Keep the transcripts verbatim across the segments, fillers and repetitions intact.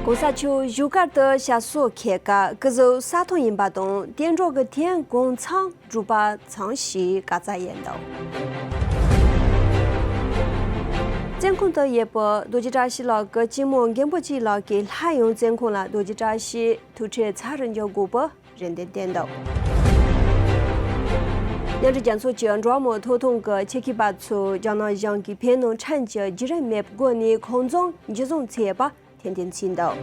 ༸གོང་ས་མཆོག་བཞུགས་སྒར་དུ་ཞབས་སོར་འཁོད་སྐབས་སྐུ་གཟུགས་ས་ཐོག་ཡིན་པ་དང་། བསྟན་འགྲོ་གི་ཐེངས་དགུང་གྲངས་དྲུག་པ་ཚང་ཞིག་ག་ཚ་ཡིན་འདུག་བཙོན་ཁང་དུ་ཡོད་པའི་རྡོ་རྗེ་བཀྲ་ཤིས་ལགས་ཀྱི་གཅེན་མོ་མགོན་པོ་སྐྱིད་ལགས་ཀྱིས་སླར་ཡང་བཙོན་ཁང་ལ་རྡོ་རྗེ་བཀྲ་ཤིས་ཐུག་འཕྲད་ཚར་རེ་འཇོག་དགོས་པའི་རེ་འདུན་བཏོན་འདུག་མཉམ་འབྲེལ་རྒྱལ་ཚོགས་ཀྱི་འགྲོ་བ་མིའི་ཐོབ་ཐང་གི་ཆེད་མཁས་པ་ཚོས་རྒྱ་ནག་གཞུང་གིས་བོད་ནང་ཁྲིམས་ཀྱི་བརྒྱུད་རིམ་མེད་པའི་སྒོ་ནས་ཁོང་ཚོར་འཇུ་བཟུང་བྱས་པ་ཐེར་འདོན་བྱས་འདུག་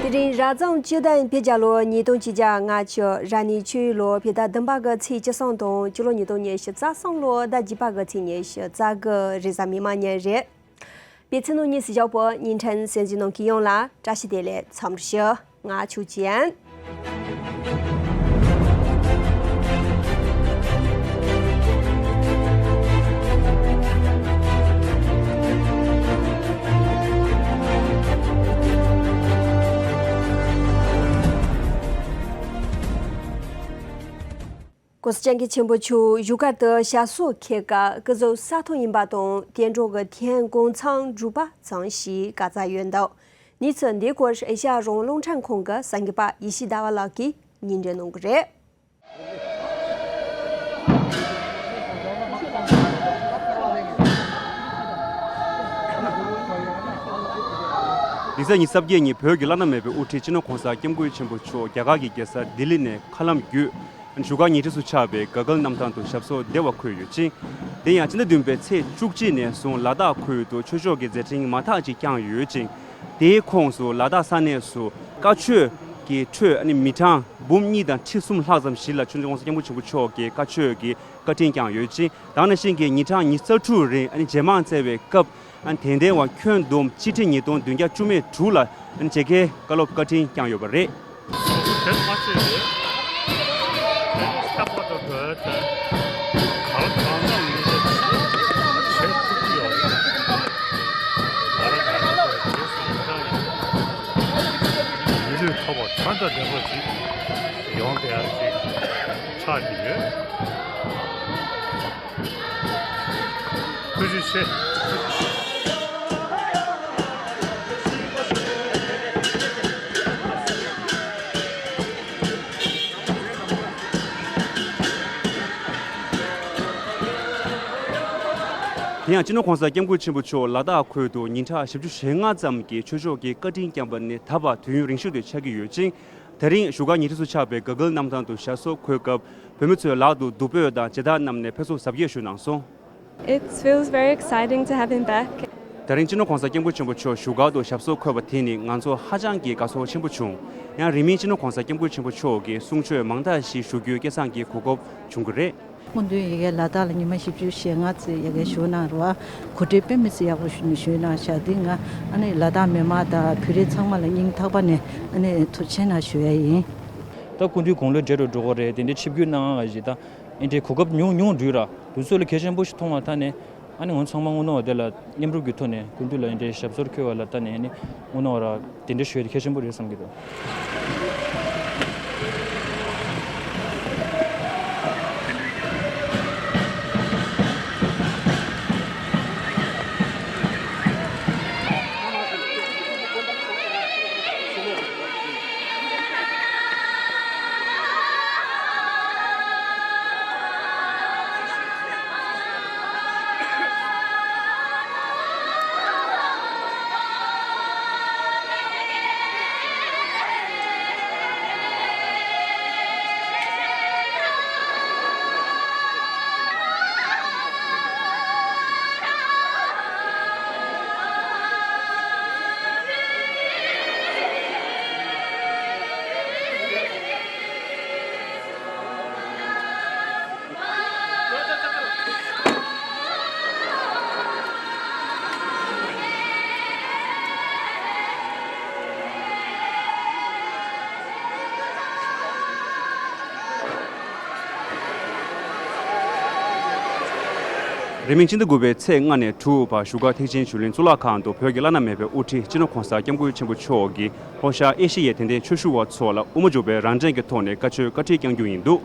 དེ་རིང་རབ་བྱུང་བཅུ་བདུན་བོད་རྒྱལ་ལོ་ཉིས་སྟོང་ཆིག་བརྒྱ་ལྔ་བཅུ། རབ་གནས་ཆུ་ཡོས་ལོ་བོད་ཟླ་བདུན་པ་གི་ཚེས་བཅུ་གསུམ་དང་སྤྱི་ལོ་ཉིས་སྟོང་ཉི་ཤུ་རྩ་གསུམ་ལོ་ཟླ་བརྒྱད་པ་གི་ཚེས་ཉི་ཤུ་རྩ་དགུ་རེས་གཟའ་མིག་དམར་ཉིན་རེད། པེ་ཚེ་ནོ་ཉིས་སུ་བཞག་པོ་ཉིན་ཕྲན་གསན་གཟིགས་གནང་མཁན་ཡོངས་ལ་བཀྲ་ཤིས་བདེ་ལེགས་འཚམས་འདྲི་ཞུ། ང་ཆོས་ཅན། ༸གོང་ས་༸སྐྱབས་མགོན་ཆེན་པོ་མཆོག་བཞུགས་སྒར་དུ་ཞབས་སོར་འཁོད་སྐབས་སྐུ་གཟུགས་ས་ཐོག་ཡིན་པ་དང་། བསྟན་འགྲོ་གི་ཐེངས་དགུང་གྲངས་དྲུག་པ་ཚང་ཞིག་ག་ཚ་ཡོད་འདུག་གནས་ཚུལ་འདིའི་སྐོར་ཨེ་ཤ་ཡ་རང་དབང་རླུང་འཕྲིན་ཁང་གི་གསར་འགོད་པ་ཡེ་ཤེས་ཟླ་བ་ལགས་ཀྱིས་སྙན་སྒྲོན་གནང་གི་རེད། འདི་གཟའ་ཉི་ཤུ་རྩ་བརྒྱད་ཉིན་བོད་ཀྱི་བླ་ན་མེད་པའི་དབུ་ཁྲིད་སྤྱི་ནོར་༸གོང་ས་༸སྐྱབས་མགོན་ཆེན་པོ་མཆོག་རྒྱ་གར་གྱི་རྒྱལ་ས་ལྡི་ལི་ནས་མཁའ་ལམ་བརྒྱུད། བཞུགས་སྒར་ཉེ་འཁྲིས་སུ་ཆགས་པའི་ག་གྷལ་གནམ་ཐང་དུ་ཞབས་སོར་བདེ་བར་འཁོད་ཡོད་ཅིང་། དེ་ཡང་སྤྱི་ཟླ་བདུན་པའི་ཚེས་བཅུ་གཅིག་ནས་བཟུང་ལ་དྭགས་ཁུལ་དུ་ཆོས་ཕྱོགས་ཀྱི་མཛད་འཕྲིན་མང་དག་ཅིག་བསྐྱངས་ཡོད་ཅིང་། དེའི་ཁོངས་སུ་ལ་དྭགས་ས་གནས་སུ་བཀའ་ཆོས་ཀྱི་ཁྲོད་ཨ་ནི་མི་གྲངས་འབུམ་གཉིས་དང་ཁྲི་གསུམ་ལྷག་ཙམ་ཞིག་ལ་སྤྱི་ནོར་༸གོང་ས་༸སྐྱབས་མགོན་ཆེན་པོ་མཆོག་གིས་བཀའ་ཆོས་ཀྱི་བཀའ་དྲིན་བསྐྱངས་ཡོད་ཅིང་། དེ་ནང་བཞིན་གྱི་ཉིན་གྲངས་ཉི་ཤུ་རྩ་དྲུག་རིང་ཨ་ནི་རྗེས་མང་བསྩལ་བའི་སྐབས། ཨ་ནི་དད་ལྡན་བ་ཁྱོན་བསྡོམས་སྤྱི་ཁྲི་ཉིས་སྟོང་བདུན་བརྒྱ་བཅུ་མེད་དྲུག་ལ་ཨ་ནི་མཇལ་ཁའི་བཀའ་སློབ་བཀའ་དྲིན་བསྐྱངས་ཡོད་པ་རེད། དེ་མ་ཚད་རེད། ཁྱབ་པ་དང་བྲོ་བའི་དོན། གང་གང་འཚམ་ཡིན་ཚེ་བྱེད་ཐུབ་ཀྱི་ཡོད་རེད། ང་རང་ག་རེ་བྱས་རྗེས་སུ་ཡི་རང་ཡིན། མི་ལུས་ཐོབ་པ་དོན་དང་ལྡན་པ་ཞིག་ཡོང་བསྡད་ཡག་ཅིག་ཆགས་ཀྱི་ཡོད། ཐུགས་རྗེ་ཆེ། དེ་ཡང་སྤྱི་ནོར་༸གོང་ས་༸སྐྱབས་མགོན་ཆེན་པོ་མཆོག་ལ་དྭགས་ཁུལ་དུ་ཉིན་གྲངས་བཞི་བཅུ་ཞེ་ལྔ་ཙམ་གྱི་ཆོས་ཕྱོགས་ཀྱི་བཀའ་དྲིན་བསྐྱངས་པ་ནི་ད་བར་དུས་ཡུན་རིང་ཤོས་དེ་ཆགས་ཀྱི་ཡོད་ཅིང་། དེ་རིང་བཞུགས་སྒར་ཉེ་འཁྲིས་སུ་ཆགས་པའི་ག་གྷལ་གནམ་ཐང་དུ་ཞབས་སོར་འཁོད་སྐབས། བོད་མི་ཚོས་ལག་ཏུ་བདུག་སྤོས་དང་མཇལ་དར་བསྣམས་ནས་ཕེབས་བསུ་གཟབ་རྒྱས་ཞུས་གནང་སོང་། It feels very exciting to have him back. དེ་རིང་སྤྱི་ནོར་༸གོང་ས་༸སྐྱབས་མགོན་ཆེན་པོ་མཆོག་བཞུགས་སྒར་དུ་ཞབས་སོར་འཁོད་པ་དེ་ནི་ང་ཚོར་ཧ་ཅང་གི་དགའ་ཚོར་ཆེན་པོ་བྱུང་། ཡང་རིང་མིན་སྤྱི་ནོར་༸གོང་ས་༸སྐྱབས་མགོན་ཆེན་པོ་མཆོག་གིས་གསུང་ཆོས་མང་དག་ཞིག་ཞུ་རྒྱུའི་སྐལ་བཟང་གི་གོ་སྐབས་བྱུང་གི་རེད། སྐུ་མདུན་ཡ་གིའི་ལ་དྭགས་ལ་ཉི་མ་བཞི་བཅུ་ཞེ་ལྔ་ཙམ་ཡ་གིའི་བཞུགས་གནང་རེད་བ། གོ་སྒྲིག་དཔེ་མི་སྲིད་ཡག་པོ་ཞུ་ནས་ཞུས་གནང་བཞག་འདི་ང་ཨ་ནི་ལ་དྭགས་མི་མང་དང་བོད་རིགས་ཚང་མ་ལ་སྙིང་ཐག་པ་ནས་ཨ་ནི་ཐུགས་རྗེ་ཆེ་གནང་ཞུ་ཡ་ཡིན། ད་སྐུ་མདུན་དགུང་ལོ་བགྲེས་རུ་འགྲོ་གི་རེད། དེ་འདྲའི་ཆིབས་བསྒྱུར་གནང་བ་ཞིག་ད་ཨེ་འདྲའི་གོ་སྐབས་ཉུང་ཉུང་འདུག་ར། དུས་ཚོད་ལ་གལ་ཆེན་པོ་ཞིག་མཐོང་བ་ད་ནས་ཨ་ནི་ང་ཚང་མ་དངོས་གནས་བ་དེ་ལ་མཉམ་རུབ་ཀྱི་ཐོག་ནས་སྐུ་མདུན་ལ་ཨེ་འདྲའི་ཞབས་སོར་འཁོད་པ་ལ་ད་ནས་ཨ་ནི་དངོས་གནས་བ་ར་དེ་འདྲ་ཞུ་ཡ་དེ་གལ་ཆེན་པོ་རེད་བསམ་གྱི་འདུག་རིང་མིན་སྤྱི་ཟླ་དགུ་པའི་ཚེས་ལྔ་ནས་དྲུག་བར་བཞུགས་སྒར་ཐེག་ཆེན་ཆོས་གླིང་གཙུག་ལག་ཁང་དུ་བོད་ཀྱི་བླ་ན་མེད་པའི་དབུ་ཁྲིད་སྤྱི་ནོར་༸གོང་ས་༸སྐྱབས་མགོན་ཆེན་པོ་མཆོག་གིས་ལྷོ་ཤར་ཨེ་ཤེ་ཡའི་དད་ལྡན་ཆོས་ཞུ་བ་ཚོ་ལ་དབུ་མ་འཇུག་པའི་རང་འགྲེལ་གྱི་ཐོག་ནས་བཀའ་ཆོས་བཀའ་ཁྲིད་བསྐྱང་རྒྱུ་ཡིན་འདུག་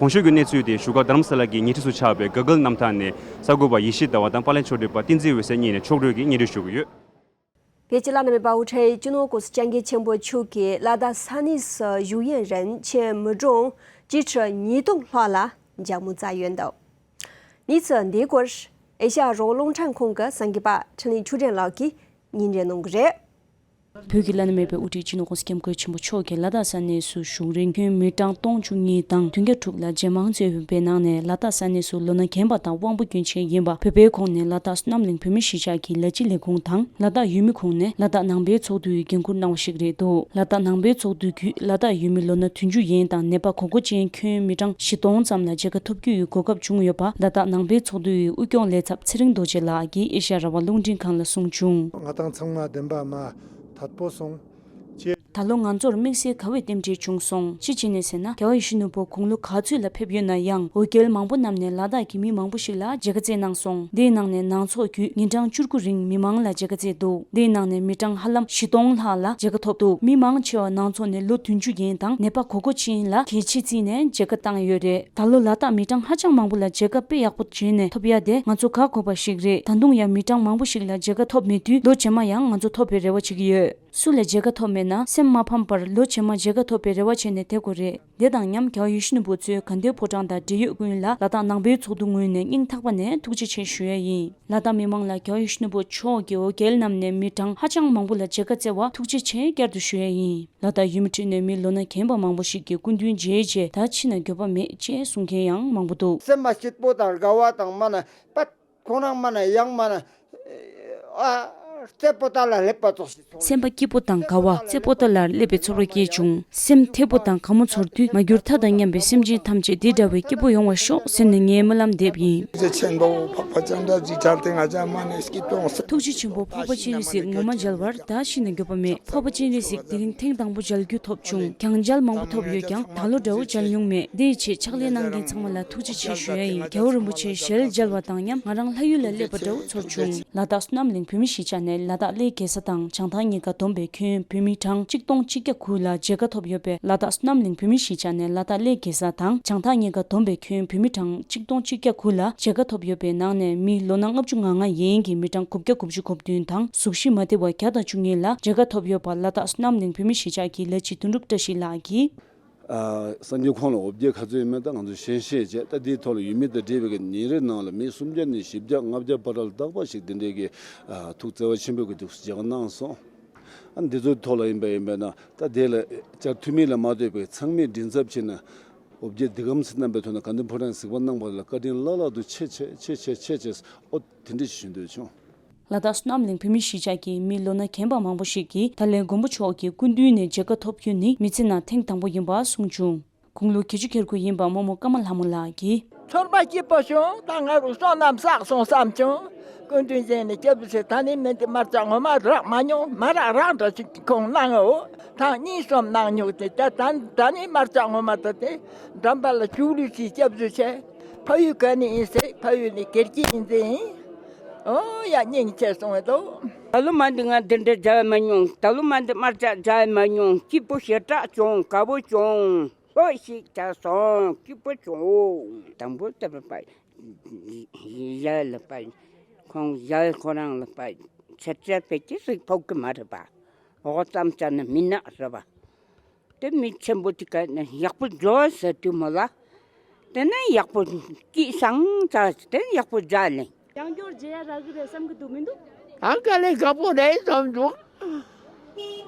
གོང་ཞུས་ཀྱི་གནས་ཚུལ་དེ་བཞུགས་སྒར་རྡ་རམ་ས་ལ་གི་ཉེ་འཁྲིས་སུ་ཆགས་པའི་ག་གྷལ་གནམ་ཐང་ནས་གསར་འགོད་པ་ཡེ་ཤེས་ཟླ་བ་དང་པཱ་ལགས་མཆོག་སྤྲད་པ་བསྟན་འཛིན་འོད་ཟེར་གཉིས་ནས་ཕྱོགས་སྒྲིག་གིས་སྙན་སྒྲོན་ཞུ་གི་ཡོད། བོད་ཀྱི་བླ་ན་མེད་པ་དབུ་ཁྲིད་སྤྱི་ནོར་༸གོང་ས་༸སྐྱབས་མགོན་ཆེན་པོ་མཆོག་གིས་ལ་དྭགས་ས་གནས་སུ་བཞུགས་ཡུན་རིང་ཕྱིན་མི་གྲངས་ཆིག་ཁྲི་ཉིས་སྟོང་ལྷག་ལ་མཇལ་མོ་མཛད་ཡོད་འདུག་གནས་ཚུལ་འདིའི་སྐོར་ཨེ་ཤ་ཡ་རང་དབང་རླུང་འཕྲིན་ཁང་གི་གསར་འགོད་པ་འཕྲིན་ལས་ཆོས་སྒྲོན་ལགས་ཀྱིས་སྙན་སྒྲོན་གནང་གི་རེད། བོད་ཀྱི་བླ་ན་མེད་པའི་དབུ་ཁྲིད་སྤྱི་ནོར་༸གོང་ས་༸སྐྱབས་མགོན་ཆེན་པོ་མཆོག་གིས་ལ་དྭགས་ས་གནས་སུ་བཞུགས་རིང་ཁྱོན་མི་གྲངས་སྟོང་བཅུ་གཉིས་དང་བདུན་བརྒྱ་དྲུག་ལ་རྗེས་མང་བསྩལ་ཡོད་པའི་ནང་ནས། ལ་དྭགས་ས་གནས་སུ་ལོ་ན་རྒན་པ་དང་དབང་པོ་སྐྱོན་ཅན་ཡིན་པ་བོད་པའི་ཁོངས་ནས་ལ་དྭགས་བསོད་ནམས་གླིང་བོད་མིའི་གཞིས་ཆགས་ཀྱི་ལས་བྱེད་ལས་ཁུངས་དང་། ལ་དྭགས་ཡུལ་མི་ཁོངས་ནས་ལ་དྭགས་ནང་པའི་ཚོགས་འདུའི་འགན་འཁུར་གནང་བ་ཞིག་རེད་འདུག་ལ་དྭགས་ནང་པའི་ཚོགས་འདུ་བརྒྱུད་ལ་དྭགས་ཡུལ་མི་ལོ་ན་བདུན་ཅུ་ཡན་དང་ནད་པ་གོ་གོ་ཅན་ཁྱོན་མི་གྲངས་བཞི་སྟོང་ཙམ་ལ་མཇལ་ཁ་ཐོབ་རྒྱུ་ཡི་གོ་སྐབས་བྱུང་ཡོད་པ་ལ་དྭགས་ནང་པའི་ཚོགས་འདུ་ཡི་དབུས་སྐྱོང་ལས་ཚབ་ཚེ་རིང་རྡོ་རྗེ་ལགས་ཀྱིས་ཨེ་ཤ་ཡ་རང་དབང་རླུང་འཕྲིན་ཁང་ལ་གསུངས་བྱུང་། ང་དང་ཚང་མ་བདེན་པ་མ་དད་པོ་སོང་། ཅེས། ད་ལོ་ང་ཚོར་དམིགས་བསལ་ག་བའི་རྟེན་འབྲེལ་བྱུང་སོང་། ཅི་བྱས་ནས་ཟེར་ན། རྒྱལ་བ་ཡིད་བཞིན་ནོར་བུ་དགུང་ལོ་ག་ཚོད་ལ་ཕེབས་ཡོད་ན་ཡང་། འོས་སྐལ་མང་པོ་བསྣམས་ནས་ལ་དྭགས་ཀྱི་མི་མང་པོ་ཞིག་ལ་མཇལ་ཁ་བསྩལ་གནང་སོང་། དེའི་ནང་ནས་ནང་ཚོགས་བརྒྱུད་ཉིན་གྲངས་བཅུ་དགུ་རིང་མི་མང་ལ་མཇལ་ཁ་བསྩལ་འདུག་དེའི་ནང་ནས་མི་གྲངས་ཧ་ལམ་བཞི་སྟོང་ལྷག་ལ་མཇལ་ཁ་ཐོབ་འདུག་མི་མང་ཆེ་བ་ནང་ཚོགས་ནས་ལོ་བདུན་ཅུ་ཡན་དང་ནད་པ་གོ་གོ་ཅན་ལ་གལ་ཆེ་བརྩིས་ནས་མཇལ་ཁ་བཏང་ཡོད་རེད། ད་ལོ་ལ་དྭགས་མི་གྲངས་ཧ་ཅང་མང་པོ་ལ་མཇལ་ཁ་དཔེ་ཡག་པོ་བྱས་ནས་ཐོབ་ཡ་དེ་ང་ཚོ་དགའ་དགོས་པ་ཞིག་རེད། ད་དུང་ཡང་མི་གྲངས་མང་པོ་ཞིག་ལ་མཇལ་ཁ་ཐོབ་མེད་དུས་ལོ་རྗེས་མ་ཡང་ང་ཚོ་ཐོབ་པའི་རེ་བ་བྱེད་ཀྱི་ཡོད། སུ་ལ་མཇལ་ཁ་ཐོབ་མེད་ན་སེམས་མ་ཕམ་པར་ལོ་རྗེས་མ་མཇལ་ཁ་ཐོབ་པའི་རེ་བ་བྱས་ནས་བསྡད་དགོས་རེད། དེ་དང་མཉམ་རྒྱལ་བ་ཡིད་བཞིན་ནོར་བུ་མཆོག་དགའ་ལྡན་ཕོ་བྲང་དང་འབྲེལ་ཡོད་ཀུན་ལ་ལ་དྭགས་ནང་པའི་ཚོགས་འདུ་ངོས་ནས་སྙིང་ཐག་པ་ནས་ཐུགས་རྗེ་ཆེ་ཞུ་ཡ་ཡིན། ལ་དྭགས་མི་མང་ལ་རྒྱལ་བ་ཡིད་བཞིན་ནོར་བུ་མཆོག་གི་འོས་སྐལ་བསྣམས་ནས་མི་གྲངས་ཧ་ཅང་མང་པོ་ལ་མཇལ་ཁ་བསྩལ་བ་ཐུགས་རྗེ་ཆེ་བསྐྱར་དུ་ཞུ་ཡ་ཡིན། ལ་དྭགས་ཡུལ་མི་ཁྲོད་ནས་མི་ལོ་ན་རྒན་པ་མང་པོ་ཞིག་གིས་སྐུ་མདུན་མཇལ་རྗེས་ད་ཕྱིན་ན་འགྱོད་པ་མེད་ཅེས་གསུང་མཁན་ཡང་མང་པོ་འདུག་སེམས་མ་སྐྱིད་པོ་དང་དགའ་བ་དང་མ་ན་པད། ཁོང་རང་མ་ན་ཡང་མ་ན་ཨ་རྩེ་པོ་ཏ་ལ་སླེབས་པ་ཙོགས་ཤིག་ཚོར། སེམས་པ་སྐྱིད་པོ་དང་དགའ་བ་རྩེ་པོ་ཏ་ལར་སླེབས་པའི་ཚོར་བ་སྐྱེས་བྱུང་། སེམས་ཐེ་པོ་དང་དགའ་མོ་ཚོར་དུས་མ་གྱུར་མཐའ་དང་མཉམ་པའི་སེམས་ཅན་ཐམས་ཅད་འདི་འདྲ་བའི་སྐྱིད་པོ་ཡོང་བར་ཤོག་ཟེར་ནས་ངས་སྨོན་ལམ་འདེབས་ཡིན། ཐུགས་རྗེ་ཆེན་པོ་འཕགས་པ་སྤྱན་རས་གཟིགས་མཇལ་ཏེ་ང་ཅག་མ་ནས་སྐྱིད་ཏོང་། ཐུགས་རྗེ་ཆེན་པོ་འཕགས་པ་སྤྱན་རས་གཟིགས་ངོ་མ་མཇལ་བར་ད་ཤི་ན་འགྱོད་པ་མེད། འཕགས་པ་སྤྱན་རས་གཟིགས་དེ་རིང་ཐེངས་དང་པོ་མཇལ་རྒྱུ་ཐོབ་བྱུང་། གྱང་མཇལ་མང་པོ་ཐོབ་ཡོད་ཀྱང་ད་ལོ་འདྲ་བོ་མཇལ་མྱོང་མེད། དེའི་ཆེད་ཕྱག་ལས་གནང་མཁན་ཚང་མ་ལ་ཐུགས་རྗེ་ཆེ་ཞུ་ཡ་ཡིན། རྒྱལ་བ་རིན་པོ་ཆེ་ཞལ་མཇལ་བ་དང་མཉམ་ང་རང་ལྷ་ཡུལ་ལ་སླེབས་པ་འདྲ་བོ་ཚོར་བྱུང་། ལ་དྭགས་བསོད་ནམས་གླིང་བོད་མིའི་གཞིས་ཆགས་ནས་ལ་དྭགས་གླེ་གེ་ས་དང་བྱང་ཐང་གཉིས་ཀ་བསྡོམས་པའི་ཁྱོན་བོད་མི་གྲངས་གཅིག་སྟོང་གཅིག་བརྒྱ་དགུ་ལ་མཇལ་ཁ་ཐོབ་ཡོད་པའི་ལ་དྭགས་བསོད་ནམས་གླིང་བོད་མིའི་གཞིས་ཆགས་ནས་ལ་དྭགས་གླེ་གེ་ས་དང་བྱང་ཐང་གཉིས་ཀ་བསྡོམས་པའི་ཁྱོན་བོད་མི་གྲངས་གཅིག་སྟོང་གཅིག་བརྒྱ་དགུ་ལ་མཇལ་ཁ་ཐོབ་ཡོད་པའི་ནང་ནས་མི་ལོ་ན་ལྔ་བཅུ་ང་ལྔ་ཡན་གྱི་མི་གྲངས་དགུ་བརྒྱ་དགུ་བཅུ་གོ་བདུན་དང་གཟུགས་གཞི་མ་བདེ་བ་བརྒྱ་དང་བཅུ་གཉིས་ལ་མཇལ་ཁ་ཐོབ་ཡོད་པ་ལ་དྭགས་བསོད་ནམས་གླིང་བོད་མིའི་གཞིས་ཆགས་ཀྱི་ལས་བྱེད་དོན་གྲུབ་བཀྲ་ཤིས་ལགས་ཀྱིས། ཨ། གསར་འགྱུར་ཁོང་ལ་འོ་བརྒྱལ་ག་ཚོད་ཡོད་མེད་ད་ང་ཚོ་ཤེས་ཤེས་བྱས། ད་འདིའི་ཐོག་ལ་ཡུལ་མི་དང་འབྲེལ་བའི་ཉིན་རེའི་ནང་ལ་མི་སུམ་བརྒྱ་ནས་བཞི་བརྒྱ་ལྔ་བརྒྱ་བར་ལ་རྟག་པར་ཞིག་འདི་འདྲའི་གི་ཨ། ཐུགས་བརྩེ་བ་ཆེན་པོས་ཀྱི་ཐུགས་སུ་མཇལ་ཁ་གནང་སོང་། ཨ། འདི་ཚོའི་ཐོག་ལ་ཡིན་པ་ཡིན་པས་ན་ད་དེ་ལ་བཅར་ཐུབ་མིན་ལ་མ་ལྟོས་པའི་ཚང་མས་མགྲིན་ཚབ་བྱས་ནས་འོ་བརྒྱལ་འདི་གམ་སེ་རྣམ་པའི་ཐོག་ནས་དགའ་ལྡན་ཕོ་བྲང་གཟིགས་པ་གནང་བ་ལ་བཀའ་དྲིན་བླ་ལྷག་ཏུ་ཆེ་ཆེ་ཆེ་ཆེ་ཆེ་ཆེ་ཨོ་དེ་འདྲ་ཞིག་ཞུ་འདོད་བྱུང་། ལ་དྭགས་བསོད་ནམས་གླིང་བོད་མིའི་གཞིས་ཆགས་ཀྱི་མི་ལོ་ན་རྒན་པ་མང་པོ་ཞིག་གིས་ད་ལན་མགོན་པོ་མཆོག་གི་སྐུ་མདུན་ནས་མཇལ་ཁ་ཐོབ་རྒྱུ་ནི་མི་ཚེ་ནང་ཐེངས་དང་པོ་ཡིན་པ་གསུངས་བྱུང་། དགུང་ལོ་བརྒྱད་ཅུ་ཁེར་དགུ་ཡིན་པ་རྨོ་མོ་ཀརྨ་ལྷ་མོ་ལགས་ཀྱིས། ཚོར་བ་སྐྱིད་པོ་བྱུང་། ད་ང་རང་བསོད་ནམས་བསགས་སོང་བསམ་བྱུང་། སྐུ་མདུན་ཟེར་ནས་སྐྱབས་བཅོལ་ཟེར་ད་ནི་མི་འདི་མ་རྩ་ངོ་མ་རག་མ་མྱོང་། མ་རག་རག་འདྲ་ཞིག་ཁོང་གནང་ངོ་། ཐེངས་གཉིས་གསུམ་གནང་མྱོང་སྟེ་ད་ད་ད་ནི་མ་རྩ་ངོ་མ་ད་དེ་འགྲམ་པ་ལ་བཅུག་ལུས་ཀྱིས་སྐྱབས་བཅོལ་བྱས། ཕ་ཡུལ་ག་ནས་ཡིན་ཟེར། ཕ་ཡུལ་ནི་སྒེར་གྱི་ཡིན་ཟེར་ཡིན། ཨོ་ཡ་སྙིང་རྗེ་སོང་བས་དོ། ད་ལོ་མ་འདི་ང་འདི་འདྲ་མཇལ་མ་མྱོང་། ད་ལོ་མ་འདི་དམར་ཆག་མཇལ་མ་མྱོང་། སྐྱིད་པོ་ཞེ་དྲག་བྱུང་། དགའ་པོ་བྱུང་། ཨོ་ཞིག་བྱས་སོང་། སྐྱིད་པོ་བྱུང་། དང་པོ་ལྟ་བུ་པ་ཡ་ལ་པ་ཁོང་ཡ་ཁོ་རང་ལ་པ་ཆེ་ཆེ་བེད་ཀྱི་ཟིག་ཕོག་གི་མ་རེད་པ། འོ་ཙམ་ཙམ་ནི་མི་ནག་རེད་པ། དེ་མི་ཆེན་པོ་དེ་ག་ནས་ཡག་པོ་འཇོ་ཟེར་དུས་མོ་ལ། དེ་ནས་ཡག་པོ་སྐྱིད་སང་ཙ་དེ་ཡག་པོ་མཇལ་ལེ། ཡང་སྐྱོར་རྗེ་ཡ་རག་གི་རེད་བསམ་གི་འདུག་མི་འདུག་ཨ་དཀའ་ལས་ཁག་པོ་རེད་བསམ་འདུག་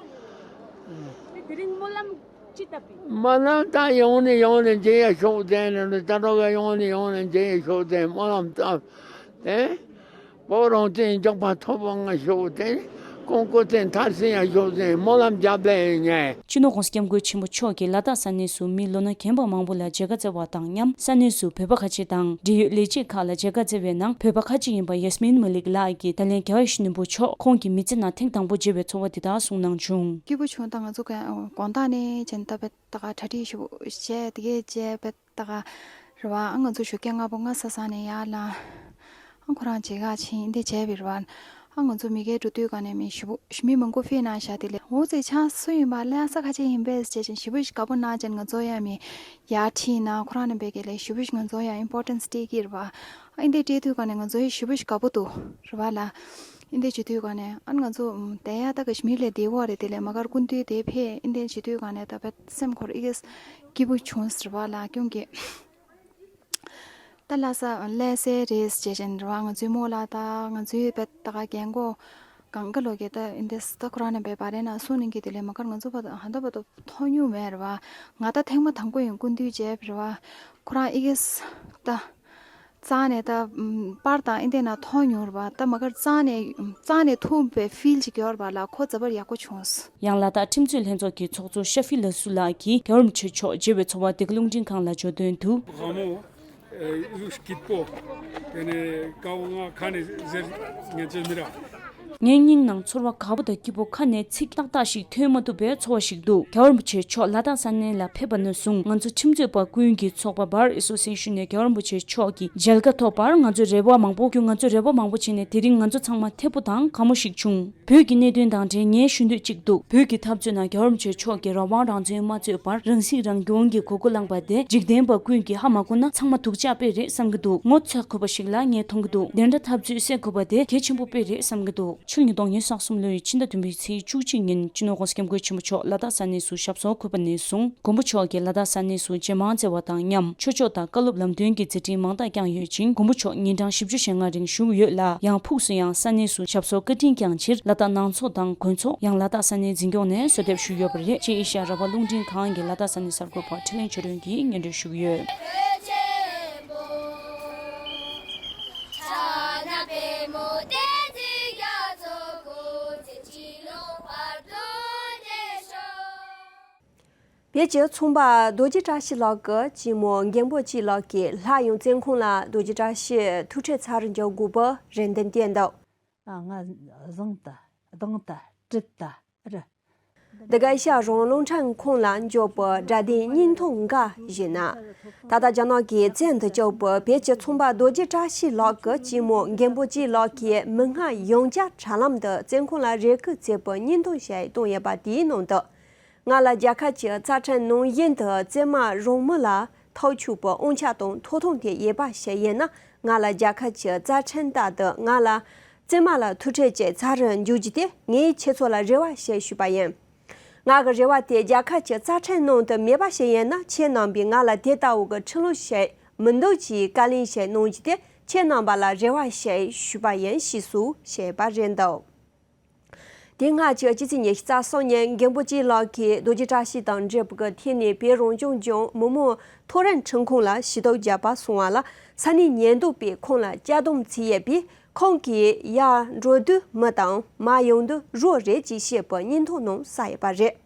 དེ་དེ་རིང་སྨོན་ལམ་ཅི་བཏབ་པས། སྨོན་ལམ་ད་ཡོང་ནས་ཡོང་ནས་མཇལ་ཡ་ཤོག་ཟེར་ནས་ད་རོགས་ཀ་ཡོང་ནས་ཡོང་ནས་མཇལ་ཡ་ཤོག་ཟེར་སྨོན་ལམ་བཏབ་དེ། བོད་རང་བཙན་མགྱོགས་པ་ཐོབ་པ་ང་ཤོག་དེ། ཀོང་ཀོ་ཚན་མཐར་ཕྱིན་ཡང་ཤོག་ཟེར་སྨོན་ལམ་རྒྱབ་པས་ཉེ། སྤྱི་ནོར་༸གོང་ས་༸སྐྱབས་མགོན་ཆེན་པོ་མཆོག་གིས་ལ་དྭགས་ས་གནས་སུ་མི་ལོ་ན་རྒན་པ་མང་པོ་ལ་མཇལ་ཁ་བསྩལ་བ་དང་མཉམ། ས་གནས་སུ་བོད་པ་ཁ་ཆེ་དང་འབྲེལ་ཡོད་ལས་བྱེད་ཁག་ལ་མཇལ་ཁ་བསྩལ་བའི་ནང་བོད་པ་ཁ་ཆེ་ཡིན་པ་ཡ་སི་མིན་མ་ལིག་ལགས་ཀྱིས་ད་ལན་རྒྱལ་བ་ཡིད་བཞིན་ནོར་བུ་མཆོག་ཁོང་གི་མི་ཚེ་ནང་ཐེངས་དང་པོ་མཇལ་བའི་ཚོར་བ་དེ་དག་གསུངས་གནང་བྱུང་། སྐྱིད་པོ་བྱུང་། ད་ང་ཚོ་ག་དགོང་དག་ནས་བྱས་ན་ད་བོད་ད་ག་གྲ་སྒྲིག་ཞུ་བྱས་དེ་གས་བྱས་བོད། ད་ག་རེད་བ། ཨ་ང་ཚོ་ཞོགས་ཀས་སྔ་པོ་སྔ་ས་ས་ནས་ཡར་ལངས། ཨ་ཁོ་རང་མཇལ་ཁ་ཕྱིན་འདི་བྱས་པའི་རེད་བ། ཨ་ང་ཚོ་མི་སྒེར་འགྲོ་དུས་ག་ནས་མི་ཞི་བོ་མི་མང་པོ་ཕེབས་གནང་ཤག་དེ་ལས་འོ་ཙེ་ཆང་སུ་ཡིན་པ་ལས་ས་ཁ་ཆེ་ཡིན་པས་བྱས་ཅིང་ཞི་བོ་ཞིག་དགའ་པོ་གནང་ཅན་ང་ཚོ་ཡ་མི་ཡར་ཁྲིད་ན་ཁོ་རང་རྣམ་པས་ག་ལས་ཞི་བོ་ཞིག་ང་ཚོ་ཡ་ཨིམ་པོར་ཊན་སི་སྤྲད་ཀྱི་རེད་བ། ཨ་འདི་སྤྲད་དུས་ག་ནས་ང་ཚོ་ཡ་ཞི་བོ་ཞིག་དགའ་པོ་འདུག་རེད་བ་ལ། ཨིན་དེ་བྱེད་དུས་ག་ནས་ཨ་ང་ཚོ་ཨམ་དེ་ཡ་ད་ཀ་ཤི་མིར་ལས་བདེ་བོ་རེད། དེ་ལས་མ་གར་སྐུ་མདུན་དེ་ཕེ་ཨིན་དེ་བྱེད་དུས་ག་ནས་ད་བེད་སེམས་ཁོར་ཨི་གེས་སྐྱིད་པོ་བྱུང་ཟེར་བ་ལ་ཀྱོང་གི། ད་ལྷ་ས་ལྷ་སའི་རེས་བྱེད་བཞིན་རེད་བ། ང་ཚོའི་མོ་ལ་ད་ང་ཚོའི་བེད་ད་ག་རྒན་གོ་གང་ག་ལོ་གི་ད་ཨིན་དེ་ད་ཁོ་རང་ནས་བེད་པ་རེད་ན་སུ་ནིང་གི་དེ་ལས་མ་གར་ང་ཚོ་བ་ཧ་ད་བ་ད་མཐོང་མྱོང་མེད་རེད་བ། ང་ད་ཐེངས་མ་དང་པོ་ཡིན་སྐུ་མདུན་བྱས་རེད་བ། ཁོ་རང་ཨི་གེས་ད། རྩ་ནས་ད་ཨམ་པར་དང་ཨིན་དེ་ན་མཐོང་མྱོང་རེད་བ། ད་མ་གར་རྩ་ནས་རྩ་ནས་ཐུག་པའི་ཕིལ་ཅིག་ཡོད་རེད་བ་ལ་ཁོ་ཛ་བར་ཡག་པོ་བྱུང་སོང་། ཡང་ལ་དྭགས་ཁྲིམས་རྩོད་ལྷན་ཚོགས་ཀྱི་ཚོགས་གཙོ་ཤ་ཧྥི་ལ་སུ་ལགས་ཀྱིས་རྒྱལ་བ་རིན་པོ་ཆེ་མཆོག་མཇལ་བའི་ཚོགས་པ་བདེ་སྐྱིད་རླུང་འཕྲིན་ཁང་ལ་བརྗོད་དོན་དུ། ཧ་མོ། ཨེ་ཨུ་སྐྱིད་པོ། དེ་ནས་ཀའོ་ང་ཁ་ནས་ཟེར་ངས་ཅེས་མི་ར། ངའི་སྙིང་ནང་ཚོར་བ་དགའ་པོ་དང་སྐྱིད་པོ་ཁ་ནས་ཚིག་ཏག་ཏག་ཞིག་ཐོན་མ་ཐུབ་པའི་ཚོར་བ་ཞིག་འདུག་རྒྱལ་བ་རིན་པོ་ཆེ་མཆོག་ལ་དྭགས་ས་གནས་ལ་ཕེབས་པ་ནས་བཟུང་ང་ཚོ་ཁྲིམས་རྩོད་པ་ཀུན་གྱི་ཚོགས་པ་Bar Association ནས་རྒྱལ་བ་རིན་པོ་ཆེ་མཆོག་གི་མཇལ་ཁ་ཐོབ་པར་ང་ཚོས་རེ་བ་མང་པོ་བསྐྱོན། ང་ཚོས་རེ་བ་མང་པོ་བྱས་ནས་དེ་རིང་ང་ཚོ་ཚང་མ་ཐེ་པོ་དང་དགའ་མོ་ཞིག་བྱུང་། བོད་ཀྱི་གནད་དོན་དང་འབྲེལ་ངས་ཞུ་འདོད་གཅིག་འདུག་བོད་ཀྱི་འཐབ་རྩོད་ནང་རྒྱལ་བ་རིན་པོ་ཆེ་མཆོག་གིས་རང་དབང་རང་བཙན་མ་རྩོད་པར་རང་སྲིད་རང་སྐྱོང་གི་གོ་སྐབས་བླངས་པ་དེ་འཇིག་རྟེན་པ་ཀུན་གྱིས་ཧ་མ་གོ་ན་ཚང་མ་སྡུག་ཅག་དཔེ་རེད་བསམ་གྱི་འདུག་ངོ་ཚ་དགོས་པ་ཞིག་ལ་ངས་མཐོང་གི་འདུག་དེ་འདྲ་འཐབ་རྩོད་སེལ་དགོས་པ་དེ་གལ་ཆེན་པོ་དཔེ་རེད་བསམ་གྱི་འདུག་ཕྱི་ལོ་ཉིས་སྟོང་ཉི་ཤུ་རྩ་གསུམ་ལོའི་ཕྱི་ཟླ་བདུན་པའི་ཚེས་བཅུ་གཅིག་ཉིན་སྤྱི་ནོར་༸གོང་ས་༸སྐྱབས་མགོན་ཆེན་པོ་མཆོག་ལ་དྭགས་ས་གནས་སུ་ཞབས་སོར་འཁོད་པ་ནས་བཟུང་མགོན་པོ་མཆོག་གིས་ལ་དྭགས་ས་གནས་སུ་ཇེ་མང་བརྩེ་བ་དང་མཉམ་ཆོས་ཕྱོགས་དང་བཀའ་སློབ་ལམ་སྟོན་གྱི་མཛད་འཕྲིན་མང་དག་བསྐྱངས་ཡོད་ཅིང་མགོན་པོ་མཆོག་ཉིན་གྲངས་བཞི་བཅུ་ཞེ་ལྔ་རིང་བཞུགས་ཡོད་ལ། ཡང་ཕུགས་སུ་ཡང་ས་གནས་སུ་ཞབས་སོར་བཀའ་དྲིན་བསྐྱངས་ཕྱིར་ལ་དྭགས་ནང་ཚོགས་དང་དགོན་ཚོགས་ཡང་ལ་དྭགས་ས་གནས་འཛིན་སྐྱོང་ནས་གསོལ་འདེབས་ཞུས་ཡོད་པ་རེད། ཅེས་ཨེ་ཤ་ཡ་རང་དབང་རླུང་འཕྲིན་ཁང་གི་ལ་དྭགས་ས་གནས་གསར་འགོད་པ་འཕྲིན་ལས་ཆོས་སྒྲོན་གྱིས་སྙན་སྒྲོན་ཞུས་ཡོད། བོད་ཀྱི་ཚོང་པ་རྡོ་རྗེ་བཀྲ་ཤིས་ལགས་ཀྱི་སྐྱེས་མོ་མགོན་པོ་སྐྱིད་ལགས་ཀྱིས་སླར་ཡང་བཙོན་ཁང་ལ་རྡོ་རྗེ་བཀྲ་ཤིས་ཐུག་འཕྲད་ཚར་འཇོག་དགོས་པའི་རེ་འདུན་བསྐྱོན་འདུག་ང་བཟང་ད་སྡང་ད་སྲིད་ད་རི། འདི་ག་ཨེ་ཤ་ཡ་རང་དབང་རླུང་འཕྲིན་ཁང་ལ་འབྱོར་བའི་སྒྲ་ལྡན་སྙན་ཐོ་འགའ་ཞིག་ན། ད་ལྟ་རྒྱ་ནག་གིས་བཙོན་དུ་བཅུག་པའི་བོད་ཀྱི་ཚོང་པ་རྡོ་རྗེ་བཀྲ་ཤིས་ལགས་ཀྱི་སྐྱེས་མོ་མགོན་པོ་སྐྱིད་ལགས་ཀྱིས་མིག་སྔར་ཡང་བསྐྱར་དྲ་ལམ་དུ་བཙོན་ཁང་ལ་རེ་སྐུལ་བྱས་པའི་སྙན་ཐོ་ཞིག་བཏོན་ཡོད་པ་དེའི་ནང་དུ། ང་ལ་རྒྱལ་ཁབ་ཀྱི་རྩ་ཁྲིམས་ནང་བཞིན་དུ་བཙོན་མ་རང་མོས་ལ་ཐོབ་ཆོག་པའི་དབང་ཆ་དང་ཐོབ་ཐང་དེ་ཡོད་པ་ཞིག་ཡིན་ན། ང་ལ་རྒྱལ་ཁབ་ཀྱི་རྩ་ཁྲིམས་ལྟར་དུ་ང་ལ་བཙོན་མ་ལ་ཐུག་འཕྲད་ཀྱིས་ཚར་འཇོག་རྒྱུ་དེ་ངས་ཁྱེད་ཚོ་ལ་རེ་བ་ཞིག་ཞུས་པ་ཡིན། ང་གི་རེ་བ་དེ་རྒྱལ་ཁབ་ཀྱི་རྩ་ཁྲིམས་ནང་དུ་མེད་པ་ཞིག་ཡིན་ན། ཁྱེད་རྣམ་པས་ང་ལ་དེ་ལྟ་བུ་གི་ཁྲིམས་ལུགས་ཤིག་མི་འདུག་ཅེས་བཀའ་ལན་ཞིག་གནང་རྒྱུ་དེ་ཁྱེད་རྣམ་པ་ལ་རེ་བ་ཞིག་ཞུས་པ་ཡིན་ཞེས་སུ་བཤད་པ་རེད་འདུག་དེ་སྔ་ཕྱི་ཕྱི་ཚེས་ཉི་ཤུ་རྩ་གསུམ་ཉིན་མགོན་པོ་སྐྱིད་ལགས་ཀྱིས་རྡོ་རྗེ་བཀྲ་ཤིས་དང་འབྲེལ་བའི་ཐད་ནས་བོད་རང་སྐྱོང་ལྗོངས་མི་དམངས་ཐོ་རེངས་ཁྲིམས་ཁང་ལ་ཞུ་གཏུག་བརྒྱབ་པ་སོང་བ་ལ། ས་གནས་ཉེན་རྟོག་པས་ཁོང་ལ་བཅག་སྡོམ་བྱས་ཡོད་པས། ཁོང་གིས་ཡར་འགྲོ་དུས་མི་དང་མར་ཡོང་དུས་རོ་རེད་ཅེས་བཤད་པའི་སྙན་ཐོ་ནང་གསལ་ཡོད་པ་རེད།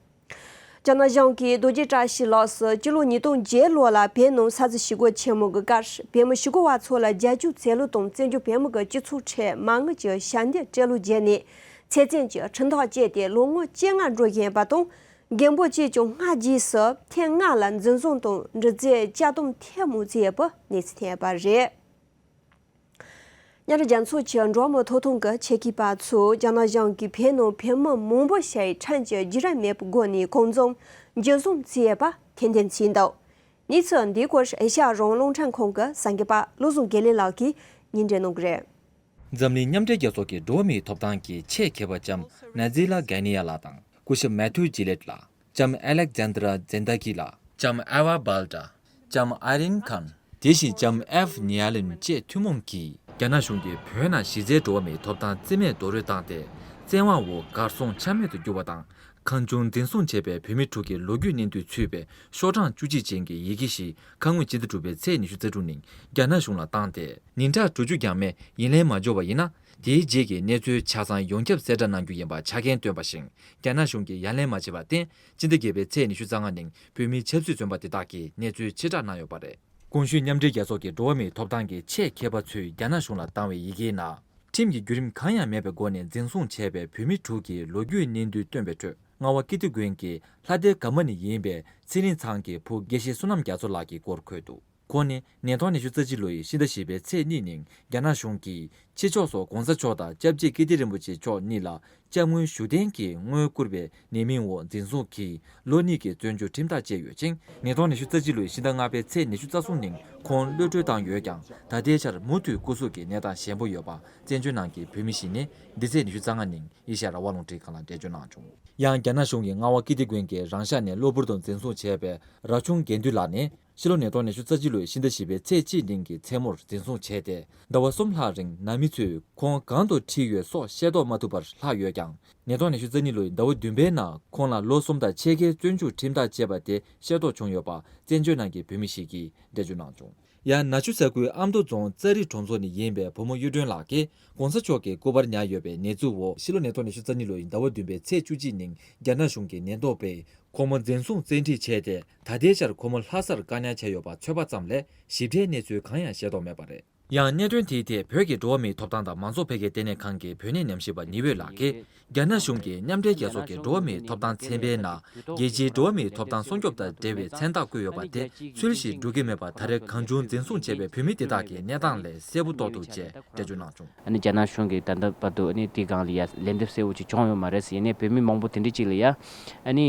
རྒྱ་ནག་གཞུང་གིས་རྡོ་རྗེ་བཀྲ་ཤིས་ལགས་སུ་སྤྱི་ལོ་ཉིས་སྟོང་བརྒྱད་ལོ་ལ་བོད་ནང་ས་འཛིན་ཞི་རྒོལ་ཆེན་མོ་གི་སྐབས་བོད་མི་ཞི་རྒོལ་བ་ཚོ་ལ་རྒྱལ་སྐྱོབ་བྱེད་ལུགས་དང་བཙན་བྱོལ་བོད་མི་གི་སྤྱི་ཚོགས་ཁྲོད་མ་དངུལ་གྱི་ཞབས་འདེགས་སྤྲད་ལུགས་བརྒྱུད་ནས་ཚེ་བཙོན་གྱི་ཁྲིམས་ཐག་བཅད་དེ་ལོ་ངོ་བཅོ་ལྔ་འགྲོ་བཞིན་པ་དང་། མགོན་པོ་སྐྱིད་ཀྱང་སྔ་རྗེས་སུ་ཐེངས་ལྔ་ལ་འཛིན་བཟུང་དང་འདྲི་རྩད་བཅག་སྡོམ་ཐེངས་མང་བྱས་པའི་གནས་ཚུལ་ཐོན་ཡོད་པ་རེད། མཉམ་འབྲེལ་རྒྱལ་ཚོགས་ཀྱི་འགྲོ་བ་མིའི་ཐོབ་ཐང་གི་ཆེད་མཁས་པ་ཚོས་རྒྱ་ནག་གཞུང་གིས་བོད་ནང་བོད་མི་མང་པོ་ཞིག་ཁྲིམས་ཀྱི་བརྒྱུད་རིམ་མེད་པའི་སྒོ་ནས་གང་འཚམ་འཇུ་བཟུང་བྱས་ཡོད་པ་ཐེར་འདོན་བྱས་འདུག་གནས་ཚུལ་འདིའི་སྐོར་ཨེ་ཤ་ཡ་རང་དབང་རླུང་འཕྲིན་ཁང་གི་གསར་འགོད་པ་བློ་བཟང་དགེ་ལེགས་ལགས་ཀྱིས་སྙན་སྒྲོན་གནང་གི་རེད། འཛམ་གླིང་མཉམ་འབྲེལ་རྒྱལ་ཚོགས་ཀྱི་འགྲོ་བ་མིའི་ཐོབ་ཐང་གི་ཆེད་མཁས་པ་ལྕམ་ནཱ་ཛི་ལ་གྷ་ནི་ཡ་ལགས་དང་སྐུ་ཞབས་མེ་ཐུ་ཇི་ལེད་ལགས། ལྕམ་ཨ་ལེག་ཛན་དྲ་ཛེན་ད་ཀི་ལགས། ལྕམ་ཨེ་ཝ་སྦལ་ཏྲ། ལྕམ་ཨའི་རིན་ཁཱན། དེ་བཞིན་ལྕམ་ཨེབ་ཉི་ཨ་ལིན་བཅས་ཐུན་མོང་གིས། རྒྱ་ནག་གཞུང་གིས་བོད་ནང་གཞི་རྩའི་འགྲོ་བ་མིའི་ཐོབ་ཐང་རྩིས་མེད་རྡོག་རོལ་བཏང་སྟེ། བཙན་དབང་འོག་གར་སོང་ཆ་མེད་དུ་གྱུར་བ་དང་། གང་བྱུང་འཛིན་བཟུང་བྱས་པའི་བོད་མི་དྲུག་གི་ལོ་རྒྱུས་སྙིང་བསྡུས་ཚུད་པའི་ཤོག་གྲངས་བཅུ་གཅིག་ཅན་གྱི་ཡི་གེ་ཞིག་ཁ་སྔོན་སྤྱི་ཟླ་དྲུག་པའི་ཚེས་ཉི་ཤུ་རྩ་དྲུག་ཉིན་རྒྱ་ནག་གཞུང་ལ་བཏང་སྟེ། ཉིན་ཕྲག་དྲུག་ཅུ་འགྱངས་མེད་ཡིད་ལན་མ་འཇོག་པ་ཡིན་ན། དེའི་རྗེས་ཀྱི་གནས་ཚུལ་ཆ་ཚང་ཡོངས་ཁྱབ་གསལ་བསྒྲགས་གནང་རྒྱུ་ཡིན་པ་ཆ་རྐྱེན་བཏོན་པ་བཞིན། རྒྱ་ནག་གཞུང་གིས་ཡ་ལན་མ་བྱས་པར་བརྟེན། སྤྱི་ཟླ་བརྒྱད་པའི་ཚེས་ཉི་ཤུ་རྩ་ལྔ་ཉིན་བོད་མིའི་ཆབ་སྲིད་བཙོན་པ་དེ་དག་གི་གནས་ཚུལ་ཕྱིར་བསྒྲགས་གནང་ཡོད་པ་རེད། གོང་ཞུས་མཉམ་འབྲེལ་རྒྱལ་ཚོགས་ཀྱི་འགྲོ་བ་མིའི་ཐོབ་ཐང་གི་ཆེད་མཁས་པ་ཚོས་རྒྱ་ནག་གཞུང་ལ་བཏང་བའི་ཡི་གེའི་ནང་། ཁྲིམས་ཀྱི་བརྒྱུད་རིམ་གང་ཡང་མེད་པའི་སྒོ་ནས་འཛིན་བཟུང་བྱས་པའི་བོད་མི་དྲུག་གི་ལོ་རྒྱུས་སྙིང་བསྡུས་བཏོན་པའི་ཁྲོད། རྔ་བ་ཀིརྟི་དགོན་གྱི་ལྷ་སྡེ་དགའ་མ་ནས་ཡིན་པའི་ཚེ་རིང་ཚང་གི་བུ་དགེ་བཤེས་བསོད་ནམས་རྒྱ་མཚོ་ལགས་ཀྱི་སྐོར་འཁོད་འདུག་ཁོང་ནི་ཉིས་སྟོང་ཉི་ཤུ་རྩ་གཅིག་ལོའི་ཕྱི་ཟླ་བཞི་པའི་ཚེས་གཉིས་ཉིན་རྒྱ་ནག་གཞུང་གིས་ཕྱི་ཕྱོགས་སུ་གོང་ས་མཆོག་དང་སྐྱབས་རྗེ་ཀིརྟི་རིན་པོ་ཆེ་མཆོག་གཉིས་ལ་སྐྱབས་དངུལ་ཞུ་གཏན་གྱི་དངུལ་བསྐུར་བའི་ཉེས་མིང་འོག་འཛིན་བཟུང་གིས་ལོ་གཉིས་ཀྱི་བཙོན་འཇུག་ཁྲིམས་ཐག་བཅད་ཡོད་ཅིང་། ཉིས་སྟོང་ཉི་ཤུ་རྩ་གཅིག་ལོའི་ཕྱི་ཟླ་ལྔ་པའི་ཚེས་ཉི་ཤུ་རྩ་གསུམ་ཉིན་ཁོང་གློད་གྲོལ་བཏང་ཡོད་ཀྱང་། ད་ལྟའི་ཆར་མུ་མཐུད་སྐུ་གཟུགས་ཀྱི་གནས་སྟངས་ཞན་པོ་ཡོད་པ་བཙན་བྱོལ་ནང་གི་བོད་མི་ཞིག་ནས་འདི་ཚེས་ཉི་ཤུ་རྩ་ལྔ་ཉིན་ཨེ་ཤ་ཡ་རང་དབང་རླུང་འཕྲིན་ཁང་ལ་འགྲེལ་བརྗོད་གནང་བྱུང་། ཡང་རྒྱ་ནག་གཞུང་གིས་རྔ་བ་ཀིརྟི་དགོན་གྱི་རང་ཤག་ནས་གློ་བུར་དུ་འཛིན་བཟུང་བྱས་པའི་ར་ཆུང་དགེ་འདུན་ལགས་ནི། ཕྱི་ལོ་ཉིས་སྟོང་ཉི་ཤུ་རྩ་གཅིག་ལོའི་ཕྱི་ཟླ་བཞི་པའི་ཚེས་གཅིག་ཉིན་གྱི་མཚན་མོར་འཛིན་བཟུང་བྱས་ཏེ། ཟླ་བ་གསུམ་ལྷག་རིང་ནང་མི་ཚོས་ཁོང་གང་དུ་ཁྲིད་ཡོད་སོགས་ཤེས་རྟོགས་མ་ཐུབ་པར་ལྷག་ཡོད་ཀྱང་། ཉིས་སྟོང་ཉི་ཤུ་རྩ་གཉིས་ལོའི་ཟླ་བ་བདུན་པའི་ནང་ཁོང་ལ་ལོ་གསུམ་དང་ཕྱེད་ཀའི་བཙོན་འཇུག་ཁྲིམས་ཐག་བཅད་པ་དེ་ཤེས་རྟོགས་བྱུང་ཡོད་པ་བཙན་བྱོལ་ནང་གི་བོད་མི་ཞིག་གིས་འགྲེལ་བརྗོད་གནང་བྱུང་། ཡང་ན་ཆུ་ས་ཁུལ་ཨ་མདོ་རྫོང་ཙཱ་རི་གྲོང་ཚོ་ནས་ཡིན་པའི་བུ་མོ་གཡུ་སྒྲོན་ལགས་ཀྱིས་གོང་ས་མཆོག་གི་སྐུ་པར་ཉར་ཡོད་པའི་གནས་ཚུལ་འོག་ཕྱི་ལོ་ཉིས་སྟོང་ཉི་ཤུ་རྩ་གཉིས་ལོའི་ཟླ་བ་བདུན་པའི་ཚེས་བཅུ་གཅིག་ཉིན་རྒྱ་ནག་གཞུང་གི་ཉེན་རྟོག་པས། ཁོ་མོ་འཛིན་བཟུང་བཙན་ཁྲིད་བྱས་ཏེ། ད་ལྟའི་ཆར་ཁོ་མོ་ལྷ་སར་བཀག་ཉར་བྱས་ཡོད་པ་ཚོད་དཔག་ཙམ་ལས་ཞིབ་ཕྲའི་གནས་ཚུལ་གང་ཡང་ཤེས་རྟོགས་མེད་པ་རེད། ཡང་གནད་དོན་དེའི་ཐད་བོད་ཀྱི་འགྲོ་བ་མིའི་ཐོབ་ཐང་དང་མང་གཙོ་འཕེལ་རྒྱས་ལྟེ་གནས་ཁང་གི་བོད་གནས་ཉམས་ཞིབ་པ་ཉི་འོད་ལགས་ཀྱིས། རྒྱ་ནག་གཞུང་གིས་མཉམ་འབྲེལ་རྒྱལ་ཚོགས་ཀྱི་འགྲོ་བ་མིའི་ཐོབ་ཐང་ཚན་པའི་ནང་རྒྱལ་སྤྱིའི་འགྲོ་བ་མིའི་ཐོབ་ཐང་སྲུང་སྐྱོབ་དང་འབྲེལ་བའི་མཚན་རྟགས་བཀོད་ཡོད་པ་དེ་ཚུལ་བཞིན་སྒྲུབ་ཀྱི་མེད་པར་ད་རེས་གང་བྱུང་འཛིན་བཟུང་བྱས་པའི་བོད་མི་དེ་དག་གི་གནས་སྟངས་ལས་གསལ་པོ་རྟོགས་ཐུབ་ཅེས་འགྲེལ་བརྗོད་གནང་བྱུང་། ཨ་ནི་རྒྱ་ནག་གཞུང་གིས་ད་ལྟ་བར་དུ་ཨ་ནི་དེའི་སྒང་ལ་ཡ་ལན་འདེབས་གསལ་བོ་ཅིག་བྱུང་ཡོད་མ་རེད་ཟེར། ཡིན་ནའི་བོད་མི་མང་པོ་དེ་འདྲ་ཅིག་ལ་ཡ་ཨ་ནི་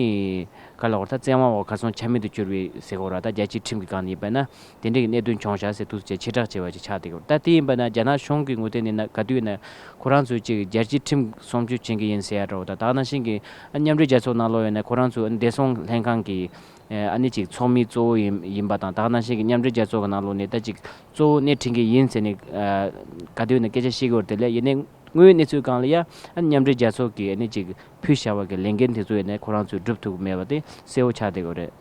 ག་ལ་བར་ད་བཙན་དབང་འོག་གར་སོང་ཆ་མེད་དུ་གྱུར་བའི་ཟེར་གོ་ར། ད་རྒྱལ་སྤྱིའི་ཁྲིམས་ཀྱི་སྒང་ལ་ཡིན་པ་ན་དེ་འདྲའི་གི་གནད་དོན་བྱུང་བཞག་ཟེར་འདུག་ཅེས་ཕྱིར་བསྒྲགས་བྱས་པ་ཅིག་ཆགས་བསྡད་ཡོད། ད་དེ་ཡིན་པ་ན་རྒྱ་ནག་གཞུང་གི་ངོས་ཐད་ནས་ན་ག་དུས་ཡིན་ན་ཁོ་རང་ཚོས་ཅིག་རྒྱལ་སྤྱིའི་ཁྲིམས་སྲུང་སྐྱོབ་བྱེད་ཀྱི་ཡིན་ཟེར་ཡ་འདྲ་བོ་དང་། ད་ག་ནང་བཞིན་གྱི་མཉམ་འབྲེལ་རྒྱལ་ཚོགས་ནང་ལོགས་ཡོད་ན་ཁོ་རང་ཚོ་བདེ་སྲུང་ལྷན་ཁང་གི་ཨ་ནི་ཅིག་ཚོགས་མི་གཙོ་བོ་ཡིན་ཡིན་པ་དང་། ད་ག་ནང་བཞིན་གྱི་མཉམ་འབྲེལ་རྒྱལ་ཚོགས་ཀྱི་ནང་ལོགས་ནས་ད་ཅིག་གཙོ་བོ་སྣེ་ཁྲིད་མཁན་ཡིན་ཟེར་ནས་ཨ་ག་དུས་ཡིན་ན་སྐད་ཆ་བཤད་ཀྱི་ཡོད་རེད། དེ་ལས་ཡིན་ནའི་དངོས་ཡོད་གནས་ཚུལ་སྒང་ལ་ཡ་ཨ་ནི་མཉམ་འབྲེལ་རྒྱལ་ཚོགས་ཀྱིས་ཨ་ནི་ཅིག་ཕུལ་བཞག་པ་གི་ལས་འགན་དེ་ཚོ་ཡིན་ནའི་ཁོ་རང་ཚོས་སྒྲུབ་ཐུབ་ཀྱི་མེད་པ་དེ་གསལ་བོ་ཆགས་བསྡད་ཡོད་རེད།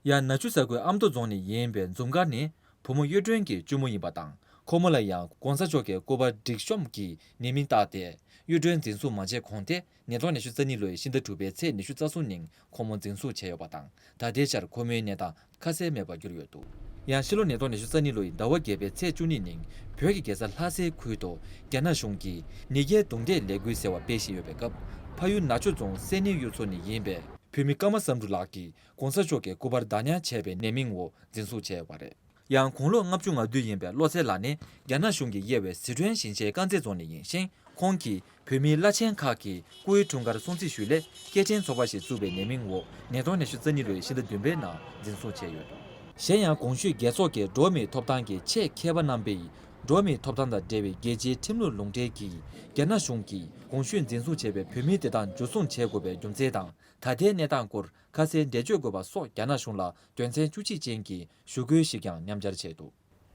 ཡང་ན་ཆུ་ས་ཁུལ་ཨ་མདོ་རྫོང་ནས་ཡིན་པའི་འཛུམ་དཀར་ནི་བུ་མོ་གཡུ་སྒྲོན་གྱི་གཅུང་མོ་ཡིན་པ་དང་། ཁོ་མོ་ལ་ཡང་གོང་ས་མཆོག་གི་སྐུ་པར་སྒྲིག་གཤོམ་གྱི་ཉེས་མིང་བཏགས་ཏེ་གཡུ་སྒྲོན་འཛིན་བཟུང་མ་བྱས་གོང་དེ་ཉིས་སྟོང་ཉི་ཤུ་རྩ་གཉིས་ལོའི་ཕྱི་ཟླ་དྲུག་པའི་ཚེས་ཉི་ཤུ་རྩ་གསུམ་ཉིན་ཁོ་མོ་འཛིན་བཟུང་བྱས་ཡོད་པ་དང་། ད་ལྟའི་ཆར་ཁོ་མོའི་གནས་སྟངས་ཁ་གསལ་མེད་པར་གྱུར་ཡོད་འདུག་ཡང་ཕྱི་ལོ་ཉིས་སྟོང་ཉི་ཤུ་རྩ་གཉིས་ལོའི་ཟླ་བ་བརྒྱད་པའི་ཚེས་བཅུ་གཉིས་ཉིན་བོད་ཀྱི་རྒྱལ་ས་ལྷ་སའི་ཁུལ་དུ་རྒྱ་ནག་གཞུང་གིས་ཉེས་སྐྱེལ་རྡུང་རྡེག་ལས་འགུལ་ཟེར་བ་སྤེལ་བཞིན་ཡོད་པའི་སྐབས། ཕ་ཡུལ་ན་ཆུ་རྫོང་སེ་ནི་གཡུ་མཚོ་ནས་ཡིན་པའི་བོད་མི་ཀརྨ་བསམ་འགྲུབ་ལགས་ཀྱིས་གོང་ས་མཆོག་གི་སྐུ་པར་བདག་ཉར་བྱས་པའི་ཉེས་མིང་འོག་འཛིན་བཟུང་བྱས་ཡོད་པ་རེད། ཡང་དགུང་ལོ་ལྔ་བཅུ་ང་བདུན་ཡིན་པའི་བློ་གསལ་ལགས་ནི་རྒྱ་ནག་གཞུང་གིས་དབྱེ་བའི་ཟི་ཁྲོན་ཞིང་ཆེན་དཀར་མཛེས་རྫོང་ནས་ཡིན་ཞིང་། ཁོང་གིས་བོད་མིའི་བླ་ཆེན་ཁག་གི་སྐུའི་འཁྲུངས་སྐར་སྲུང་བརྩི་ཞུས་ལས་སྐད་འཕྲིན་ཚོགས་པ་ཞིག་བཙུགས་པའི་ཉེས་མིང་འོག་ཉིས་སྟོང་ཉི་ཤུ་རྩ་གཉིས་ལོའི་ཕྱི་ཟླ་བདུན་པའི་ནང་འཛིན་བཟུང་བྱས་ཡོད། གཞན་ཡང་གོང་ཞུས་རྒྱལ་ཚོགས་ཀྱི་འགྲོ་བ་མིའི་ཐོབ་ཐང་གི་ཆེད་མཁས་པ་རྣམ་པས་འགྲོ་བ་མིའི་ཐོབ་ཐང་དང་འབྲེལ་བའི་རྒྱལ་སྤྱིའི་ཁྲིམས་ལུགས་ལུང་འདྲེན་གྱིས་རྒྱ་ནག་གཞུང་གིས་གོང་ཞུས་འཛིན་བཟུང་བྱས་པའི་བོད་མི་དེ་དག་འཇུ་བཟུང་བྱེད་དགོས་པའི་རྒྱུ་མཚན་དང་། ད་ལྟའི་གནས་སྟངས་སྐོར་ཁ་གསལ་འགྲེལ་བརྗོད་དགོས་པ་སོགས་རྒྱ་ནག་གཞུང་ལ་དོན་ཚན་བཅུ་གཅིག་ཅན་གྱི་ཞུ་སྐུལ་ཞིག་ཀྱང་མཉམ་སྦྱར་བྱས་འདུག་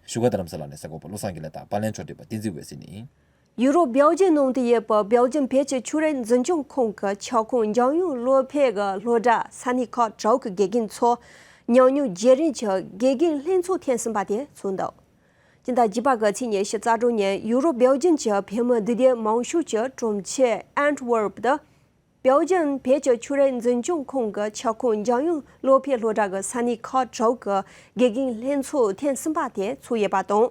ཞུ་སྒོ་རྡ་རམ་ས་ལ་ནས་གསར་འགོད་པ་བློ་བཟང་དགེ་ལེགས་དང་པར་ལེན་ཕྱོགས་སྒྲིག་པ་བསྟན་འཛིན་འོད་ཟེར་ནས་ཡིན། ཡུ་རོབ་བེལ་ཇམ་ནང་དུ་ཡོད་པའི་བེལ་ཇམ་བོད་ཀྱི་ཆོས་རིག་འཛིན་སྐྱོང་ཁང་གི་ཁྱབ་ཁོངས་འཇམ་དབྱངས་བློ་འཕེལ་གྱི་སློབ་གྲྭ་ས་གནས་ཁག་དྲུག་གི་དགེ་རྒན་ཚོ་ཉམས་མྱོང་བརྗེ་རེས་ཀྱི་དགེ་རྒན་ལྷན་ཚོགས་ཐེངས་གསུམ་པ་དེ་ཚོགས་འདུག་སྤྱི་ཟླ་བརྒྱད་པ་གི་ཚེས་ཉི་ཤུ་རྩ་དྲུག་ཉིན་ཡུ་རོབ་བེལ་ཇམ་གྱི་བོད་མི་འདུས་སྡེ་མང་ཤོས་ཀྱི་གྲོང་ཁྱེར་ཨན་ཊི་ཝར་པ་དུ། བེལ་ཇམ་བོད་ཀྱི་ཆོས་རིག་འཛིན་སྐྱོང་ཁང་གི་ཁྱབ་ཁོངས་འཇམ་དབྱངས་བློ་འཕེལ་སློབ་གྲྭ་གི་ས་གནས་ཁག་དྲུག་གི་དགེ་རྒན་ལྷན་ཚོགས་ཐེངས་གསུམ་པ་དེ་ཚོགས་ཡོད་པ་དང་།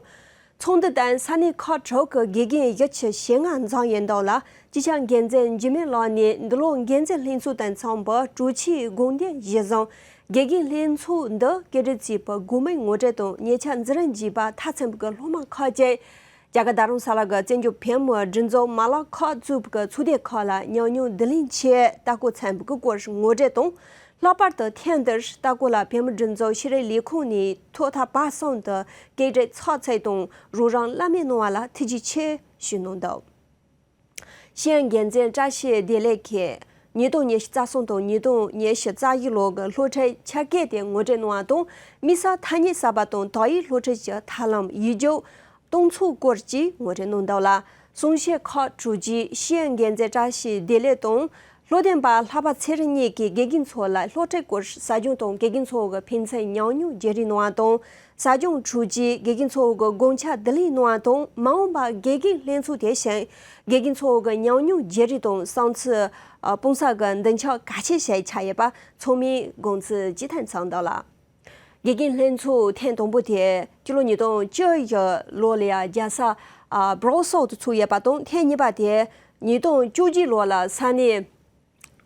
ཚོགས་འདུ་དེར་ས་གནས་ཁག་དྲུག་གི་དགེ་རྒན་བཞི་བཅུ་ཞེ་ལྔ་འཛོམས་ཡོད་འདུག་ལ། སྤྱི་ཁྱབ་འགན་འཛིན་འཇིགས་མེད་ལགས་ནས་འདི་ལོ་འགན་འཛིན་ལྷན་ཚོགས་དང་འཚམས་པའི་དྲུང་ཆེའི་དགོངས་དོན་གཞིར་བཟུང་། དགེ་རྒན་ལྷན་ཚོགས་འདི་སྐད་སྒྲིག་བྱས་པའི་དགོས་མེད་ངོ་སྤྲོད་དང་ཉེ་ཆར་འཛིན་རིམ་བརྒྱད་པ་མཐར་ཕྱིན་པའི་སློབ་མ་ཁག་ཅིག་རྒྱ་གར་རྡ་རམ་ས་ལ་གི་བཙན་བྱོལ་བོད་མིའི་སྒྲིག་འཛུགས་མ་ལག་ཁག་བཙུགས་པའི་ཚོགས་སྡེ་ཁག་ལ་ཉམས་མྱོང་བསྡུ་ལེན་ཆེད་ལྟ་སྐོར་ཚན་པའི་སྐོར་ངོ་སྤྲོད་དང་། ལྷག་པར་དུ་ཐེངས་འདིར་ལྟ་སྐོར་ལ་བོད་མིའི་སྒྲིག་འཛུགས་ཤེས་རིག་ལས་ཁུངས་ནས་ཐོག་མཐའ་བར་གསུམ་དུ་སྐད་སྒྲིག་ཚགས་ཚུད་དང་རོགས་རམ་བླ་མེད་གནང་བ་ལ་ཐུགས་རྗེ་ཆེ་ཞུས་གནང་འདུག་ཤེས་ཡོན་འགན་འཛིན་བཀྲ་ཤིས་བདེ་ལེགས་ཀྱིས་ཉིས་སྟོང་ཉི་ཤུ་རྩ་གསུམ་དང་ཉིས་སྟོང་ཉི་ཤུ་རྩ་བཞི་ལོ་གི་སློབ་ཁྲིད་ཆ་རྐྱེན་དེ་ངོ་སྤྲོད་གནང་བ་དང་། དམིགས་བསལ་ཐ་སྙད་གསར་པ་དང་དག་ཡིག་སློབ་ཁྲིད་ཀྱི་ཐབས་ལམ་ཡིག་རྒྱུགས་གཏོང་ཚུལ་སྐོར་གྱི་ངོ་སྤྲོད་གནང་འདུག་ལ། གསུང་བཤད་ཁག་གྲུབ་རྗེས་ཤེས་ཡོན་འགན་འཛིན་བཀྲ་ཤིས་བདེ་ལེགས་དང་སློབ་སྟོན་པ་ལྷག་པ་ཚེ་རིང་གཉིས་ཀྱིས་དགེ་རྒན་ཚོ་ལ་སློབ་ཁྲིད་སྐོར་ཟབ་སྦྱོང་དང་དགེ་རྒན་ཚོ་གི་ཕན་ཚུན་ཉམས་མྱོང་བརྗེ་རེས་གནང་བ་དང་། ཟབ་སྦྱོང་གྲུབ་རྗེས་དགེ་རྒན་ཚོ་གི་དགོངས་འཆར་བསྡུ་ལེན་གནང་བ་དང་། མ་འོངས་པར་དགེ་རྒན་ལྷན་ཚོགས་དེ་བཞིན་དགེ་རྒན་ཚོ་གི་ཉམས་མྱོང་བརྗེ་རེས་དང་བསམ་ཚུལ་སྤུངས་ས་གི་མདུན་ཆ་གལ་ཆེ་ཞིག་ཆགས་ཡོད་པ་ཚང་མས་དགོངས་ཚུལ་ཇི་ལྟར་འཚམས་འདུག་ལ། དགེ་རྒན་ལྷན་ཚོགས་ཐེངས་དང་པོ་དེ་སྤྱི་ལོ་ཉིས་སྟོང་བཅུ་བཞི་ལོ་ལ་ཡ་རྒྱལ་ས་ཨ་Brussels་དུ་ཚོགས་ཡོད་པ་དང་། ཐེངས་གཉིས་པ་དེ་ཉིས་སྟོང་བཅུ་གཅིག་ལོ་ལ་ས་གནས་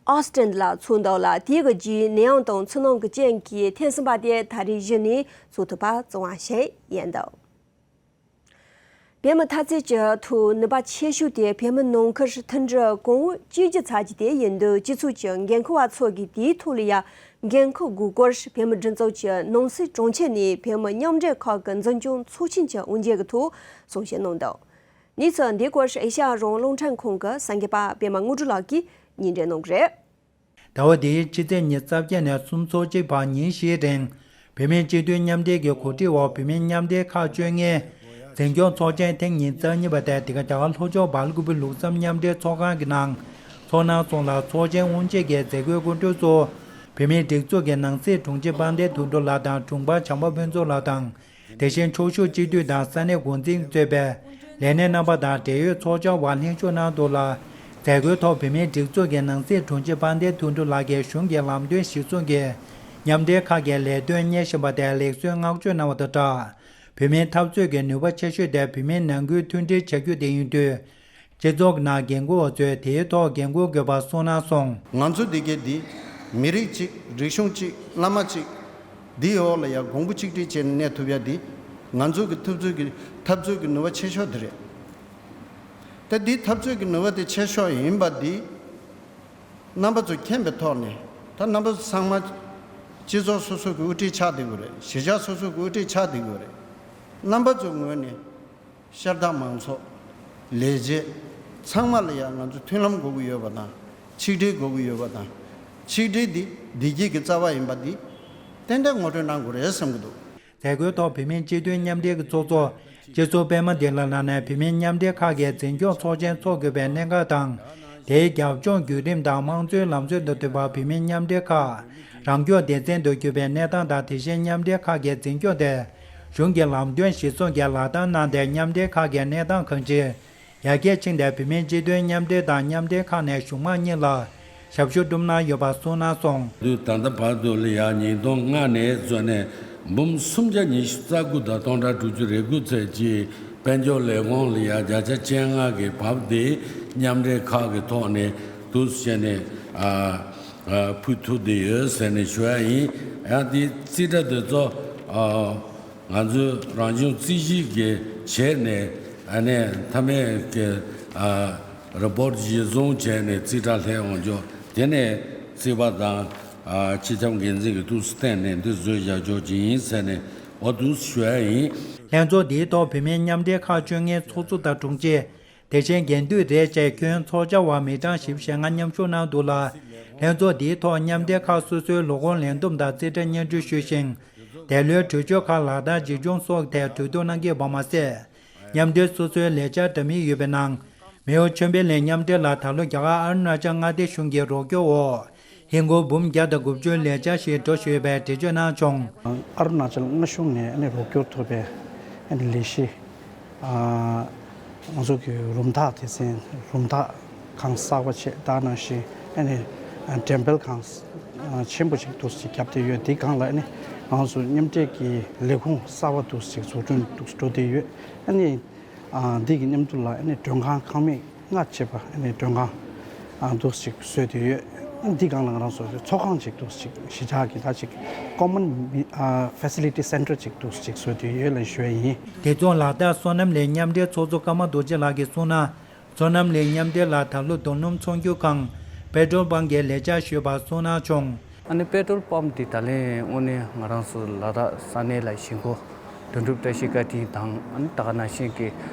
ཨོ་སི་ཊན་ལ་ཚུགས་འདུག་ལ། དེའི་གི་རྗེས་ནད་ཡམས་དང་འཚོ་སྣང་གི་རྐྱེན་གྱིས་ཐེངས་གསུམ་པ་དེ་ད་རེས་གཞི་ནས་ཚུགས་ཐུབ་པ་བྱུང་བ་ཞིག་ཡིན་འདུག་བོད་མི་འཐབ་རྩོད་ཀྱི་ཐོག་ནུས་པ་ཆེ་ཤོས་དེ་བོད་མི་ནང་ཁུལ་མཐུན་སྒྲིལ་གོང་བུ་གཅིག་གྱུར་ཚར་རྒྱུ་དེ་ཡིན་འདུག་སྤྱི་ཚོགས་ཀྱི་འགན་འཁུར་བ་ཚོ་གིས་དེའི་ཐོག་ལ་ཡང་འགན་འཁུར་དགོས་སྐོར་བོད་མི་སྒྲིག་འཛུགས་ཀྱི་ནང་སྲིད་དྲུང་ཆེ་ནས་བོད་མི་མཉམ་འབྲེལ་ཁང་གི་འཛིན་སྐྱོང་ཚོགས་ཆེན་གྱི་དབུ་འབྱེད་ཀྱི་ཐོག་གསུང་བཤད་གནང་འདུག་གནས་ཚུལ་འདིའི་སྐོར་ཨེ་ཤ་ཡ་རང་དབང་རླུང་འཕྲིན་ཁང་གི་གསར་འགོད་པ་པད་མ་དངོས་གྲུབ་ལགས་ཀྱིས་སྙན་སྒྲོན་གནང་གི་རེད། ཟླ་བ་འདིའི་ཕྱི་ཚེས་ཉི་ཤུ་རྩ་བརྒྱད་ནས་སུམ་ཅུ་སོ་གཅིག་བར་ཉིན་བཞིའི་རིང་། བོད་མིའི་སྤྱི་མཐུན་མཉམ་འབྲེལ་གྱི་གོ་སྒྲིག་འོག་བོད་མིའི་མཉམ་འབྲེལ་ཁག་བཅོ་ལྔའི་འཛིན་སྐྱོང་ཚོགས་ཆེན་ཐེངས་ཉི་ཤུ་རྩ་གཉིས་པ་དེ་འདི་ག་རྒྱ་གར་ལྷོ་ཕྱོགས་སྦེལ་ཀོབ་ལུགས་བསམ་མཉམ་འབྲེལ་ཚོགས་ཁང་གི་ནང་ཚོགས་གནང་སོང་ལ། ཚོགས་ཆེན་དབུ་འབྱེད་ཀྱི་མཛད་སྒོའི་སྐུ་མགྲོན་གཙོ་བོ་བོད་མིའི་སྒྲིག་འཛུགས་ཀྱི་ནང་སྲིད་དྲུང་ཆེ་དཔལ་ལྡན་དོན་གྲུབ་ལགས་དང་དྲུང་འཕར་བྱམས་པ་ཕུན་ཚོགས་ལགས་དང་། དེ་བཞིན་ཕྱོགས་བཞུགས་སྤྱི་འཐུས་དང་ས་གནས་འགོ་འཛིན་གཙོས་པའི་ལས་སྣེ་རྣམ་པ་དང་འབྲེལ་ཡོད་ཚོགས་བཅར་བ་ལྷན་ཞུགས་གནང་འདུག་ལ། མཛད་སྒོའི་ཐོག་བོད་མིའི་སྒྲིག་འཛུགས་ཀྱི་ནང་སྲིད་དྲུང་ཆེ་དཔལ་ལྡན་དོན་གྲུབ་ལགས་ཀྱིས་གཞུང་གི་ལམ་སྟོན་གཞིར་བཟུང་གིས་མཉམ་འབྲེལ་ཁག་གི་ལས་དོན་གཉེར་བཞིན་པ་དེར་ལེགས་གསོལ་བསྔགས་བརྗོད་གནང་བ་དང་སྦྲགས། བོད་མིའི་འཐབ་རྩོད་ཀྱི་ནུས་པ་ཆེ་ཤོས་དེ་བོད་མིའི་ནང་ཁུལ་མཐུན་སྒྲིལ་བྱ་རྒྱུ་དེ་ཡིན་དུས། སྤྱི་ཚོགས་ནང་འགན་འཁུར་བ་ཚོས་དེའི་ཐོག་འགན་འཁུར་དགོས་པ་གསུངས་གནང་སོང་། ང་ཚོ་འདི་གའི་འདི་མི་རིགས་གཅིག་རིག་གཞུང་གཅིག་བླ་མ་གཅིག་འདིའི་འོག་ལ་ཡང་གོང་བུ་གཅིག་སྒྲིལ་བྱས་ནས་གནས་ཐུབ་ཡ་འདི་ང་ཚོ་གི་འཐབ་རྩོད་ཀྱི་འཐབ་རྩོད་ཀྱི་ནུས་པ་ཆེ་ཤོས་འདི་རེད། ད་འདི་འཐབ་རྩོད་ཀྱི་ནུས་པ་དེ་ཆེ་ཤོས་ཡིན་པ་འདི་རྣམ་པ་ཚོ་མཁྱེན་པའི་ཐོག་ནས། ད་རྣམ་པ་ཚོ་ཚང་མ་སྤྱི་ཚོགས་སོ་སོ་གི་དབུ་ཁྲིད་ཆགས་བསྡད་དགོས་རེད། གཞིས་ཆགས་སོ་སོ་གི་དབུ་ཁྲིད་ཆགས་བསྡད་དགོས་རེད། རྣམ་པ་ཚོའི་ངོས་ནས་ཤར་སྟག་མང་ཚོགས་ལས་བྱེད་ཚང་མ་ལ་ཡང་ང་ཚོ་མཐུན་ལམ་དགོས་ཀྱི་ཡོད་པ་དང་། ཆིག་སྒྲིལ་དགོས་ཀྱི་ཡོད་པ་དང་། ཆིག་སྒྲིལ་འདི་བདེ་སྐྱིད་ཀྱི་རྩ་བ་ཡིན་པ་འདི་ཏན་ཏན་ངོ་སྤྲོད་གནང་དགོས་རེད་བསམ་གྱི་འདུག་མཛད་སྒོའི་ཐོག་བོད་མིའི་སྤྱི་མཐུན་མཉམ་འབྲེལ་གྱི་ཚོགས་གཙོ་སྤྱི་ཟུར་པད་མ་བདེ་ལེགས་ལགས་ནས་བོད་མིའི་མཉམ་འབྲེལ་ཁག་གི་འཛིན་སྐྱོང་ཚོགས་ཆེན་འཚོགས་དགོས་པའི་གནད་འགག་དང་། དེའི་རྒྱབ་ལྗོངས་བརྒྱུད་རིམ་དང་དམངས་གཙོའི་ལམ་སྲོལ་དང་མཐུན་པར་བོད་མིའི་མཉམ་འབྲེལ་ཁག་རང་སྐྱོང་སྡེ་ཚན་དུ་གྱུར་པའི་གནས་སྟངས་དང་། དེ་བཞིན་མཉམ་འབྲེལ་ཁག་གི་འཛིན་སྐྱོང་དེ་གཞུང་གི་ལམ་སྟོན་གཞིར་བཟུང་གིས་ལག་བསྟར་གནང་སྟེ། མཉམ་འབྲེལ་ཁག་གི་གནས་སྟངས་གང་ཅིར་ཡར་རྒྱས་ཕྱིན་ཏེ། བོད་མིའི་སྤྱི་མཐུན་མཉམ་འབྲེལ་དང་མཉམ་འབྲེལ་ཁག་ནས་གཞུང་མང་གཉིས་ལ་ཞབས་ཞུ་བསྒྲུབས་གནང་ཡོད་པ་གསུངས་གནང་སོང་། དུས་ད་ལྟ་བར་དུ་ལ་ཡ་ཉིས་སྟོང་ལྔ་ནས་བཟུང་ནས་འབུམ་སུམ་བརྒྱ་ཉི་ཤུ་རྩ་དགུ་དང་སྟོང་ཕྲག་དྲུག་ཅུ་རེ་དགུ་ཚད་ཀྱི་དཔལ་འབྱོར་ལས་ཁུངས་ལ་ཡ་བརྒྱ་ཆ་བཅོ་ལྔ་གི་བབ་དེ་མཉམ་འབྲེལ་ཁག་གི་ཐོག་ནས་འདུག་བྱས་ནས་ཨ་ཨ་ཕུལ་ཐུབ་བསྡད་ཡོད་ཟེར་ནས་ཞུ་ཡ་ཡིན། ཡང་དེ་རྩིས་ཁྲ་དེ་ཚོ་ཨ། ང་ཚོས་རང་བྱུང་རྩིས་གཞི་གི་བྱས་ནས་ཨ་ནས་མཐའ་མའི་གི་ཨ་རི་པོར་ཊི་གཞིར་བཟུང་བྱས་ནས་རྩིས་ཁྲ་ལྷན་དབང་འཇོག་དེ་ནས་རྩིས་པ་དང་ཨ་སྤྱི་ཁྱབ་འགན་འཛིན་གྱི་ཐུགས་སུ་བསྟན་ནས་འདི་བཟོས་བཞག་ཆོག་ཅིག་ཡིན་ཟེར་ནས་འོ་འདུག་ཞུ་ཡ་ཡིན། ལྷན་ཚོགས་འདིའི་ཐོག་བོད་མིའི་མཉམ་འབྲེལ་ཁག་བཅོ་ལྔའི་ཚོགས་གཙོ་དང་དྲུང་ཆེ། དེ་བཞིན་འགན་འདུས་རེ་བཅས་ཁྱོན་ཚོགས་བཅར་བ་མི་གྲངས་བཞི་བཅུ་ཞེ་ལྔ་མཉམ་ཞུགས་གནང་འདུག་ལ། ལྷན་ཚོགས་འདིའི་ཐོག་མཉམ་འབྲེལ་ཁག་སོ་སོའི་ལོ་འཁོར་ལས་བསྡོམས་དང་རྩིས་ཁྲ་སྙན་སྒྲོན་ཞུས་ཤིང་། འདས་ལོའི་གྲོས་ཆོད་ཁག་ལག་བསྟར་ཇི་བྱུང་སོགས་ཐད་གྲོས་བསྡུར་གནང་གི་ཡོད་པ་མ་ཟད། མཉམ་འབྲེལ་སོ་སོའི་ལས་འཆར་འདྲ་མིན་ཡོད་པའི་ནང་། མེའོ་ཆོས་འཕེལ་གླིང་མཉམ་འབྲེལ་ལ་ད་ལོ་རྒྱ་གར་ཨ་རུ་ན་ཅལ་མངའ་སྡེའི་གཞུང་གི་རོགས་སྐྱོར་འོག་ཧིན་སྒོར་འབུམ་བརྒྱ་དང་དགུ་བཅུའི་ལས་འཆར་ཞིག་འགྲོ་བཞིན་ཡོད་པའི་འགྲེལ་བརྗོད་གནང་བྱུང་། ཨ་རུ་ན་ཅལ་མངའ་གཞུང་ནས་ཨ་ནི་རོགས་སྐྱོར་ཐོབ་པའི་ཨ་ནི་ལས་གཞི། ཨ་ང་ཚོ་གི་རུམ་འཐག་སྡེ་ཚན་རུམ་འཐག་ཁང་གསར་པ་བྱས། ད་ནང་བཞིན་ཨ་ནི་འགྲེམས་སྤེལ་ཁང་ཆེན་པོ་ཞིག་འདུག་ཅིག་བརྒྱབ་བསྡད་ཡོད། དེའི་སྒང་ལ་ཨ་ནི་ང་ཚོ་མཉམ་འབྲེལ་གྱི་ལས་ཁུངས་གསར་པ་འདུག་ཅིག་འཛུགས་སྐྲུན་འདུག་འགྲོ་བསྡད་ཡོད། ཨ་ནི་ཨ་འདི་གི་མཉམ་དུ་ལ་ཨ་ནི་མགྲོན་ཁང་ཁང་མིག་ལྔ་བྱས་པ་ཨ་ནི་མགྲོན་ཁང་ཨ་འདུག་ཅིག་བཟོས་བསྡད་ཡོད། ཨ་འདི་སྒང་ལ་ང་རང་ཚོ་ཚོགས་ཁང་ཅིག་འདུག་ཅིག་གཞིས་ཆགས་ཀྱི་ད་ཅིག་ཀོ་མོན་ཨ་ཕེ་སི་ལི་ཊི་སེན་ཊར་ཅིག་འདུག་ཅིག་བཟོས་བསྡད་ཡོད་ལ་ཞུ་ཡ་ཡིན། དེ་མཚུངས་ལ་དྭགས་བསོད་ནམས་གླིང་མཉམ་འབྲེལ་ཚོགས་གཙོ་ཀརྨ་རྡོ་རྗེ་ལགས་ཀྱིས་གསུངས་ན། བསོད་ནམས་གླིང་མཉམ་འབྲེལ་ལ་ད་ལོ་རྡོ་སྣུམ་ཚོང་སྒྱུར་ཁང་པེ་ཊོལ་པམ་གྱི་ལས་འཆར་ཞུས་པ་གསུངས་གནང་བྱུང་། ཨ་ནི་པེ་ཊོལ་པམ་འདི་ད་ལན་དངོས་གནས་ང་རང་ཚོ་ལ་དྭགས་ས་གནས་ལ་གཞིས་འགོ་དོན་གྲུབ་བཀྲ་ཤིས་བཀའ་དྲིན་དང་། ཨ་ནི་ད་ག་ནང་བཞིན་གྱི་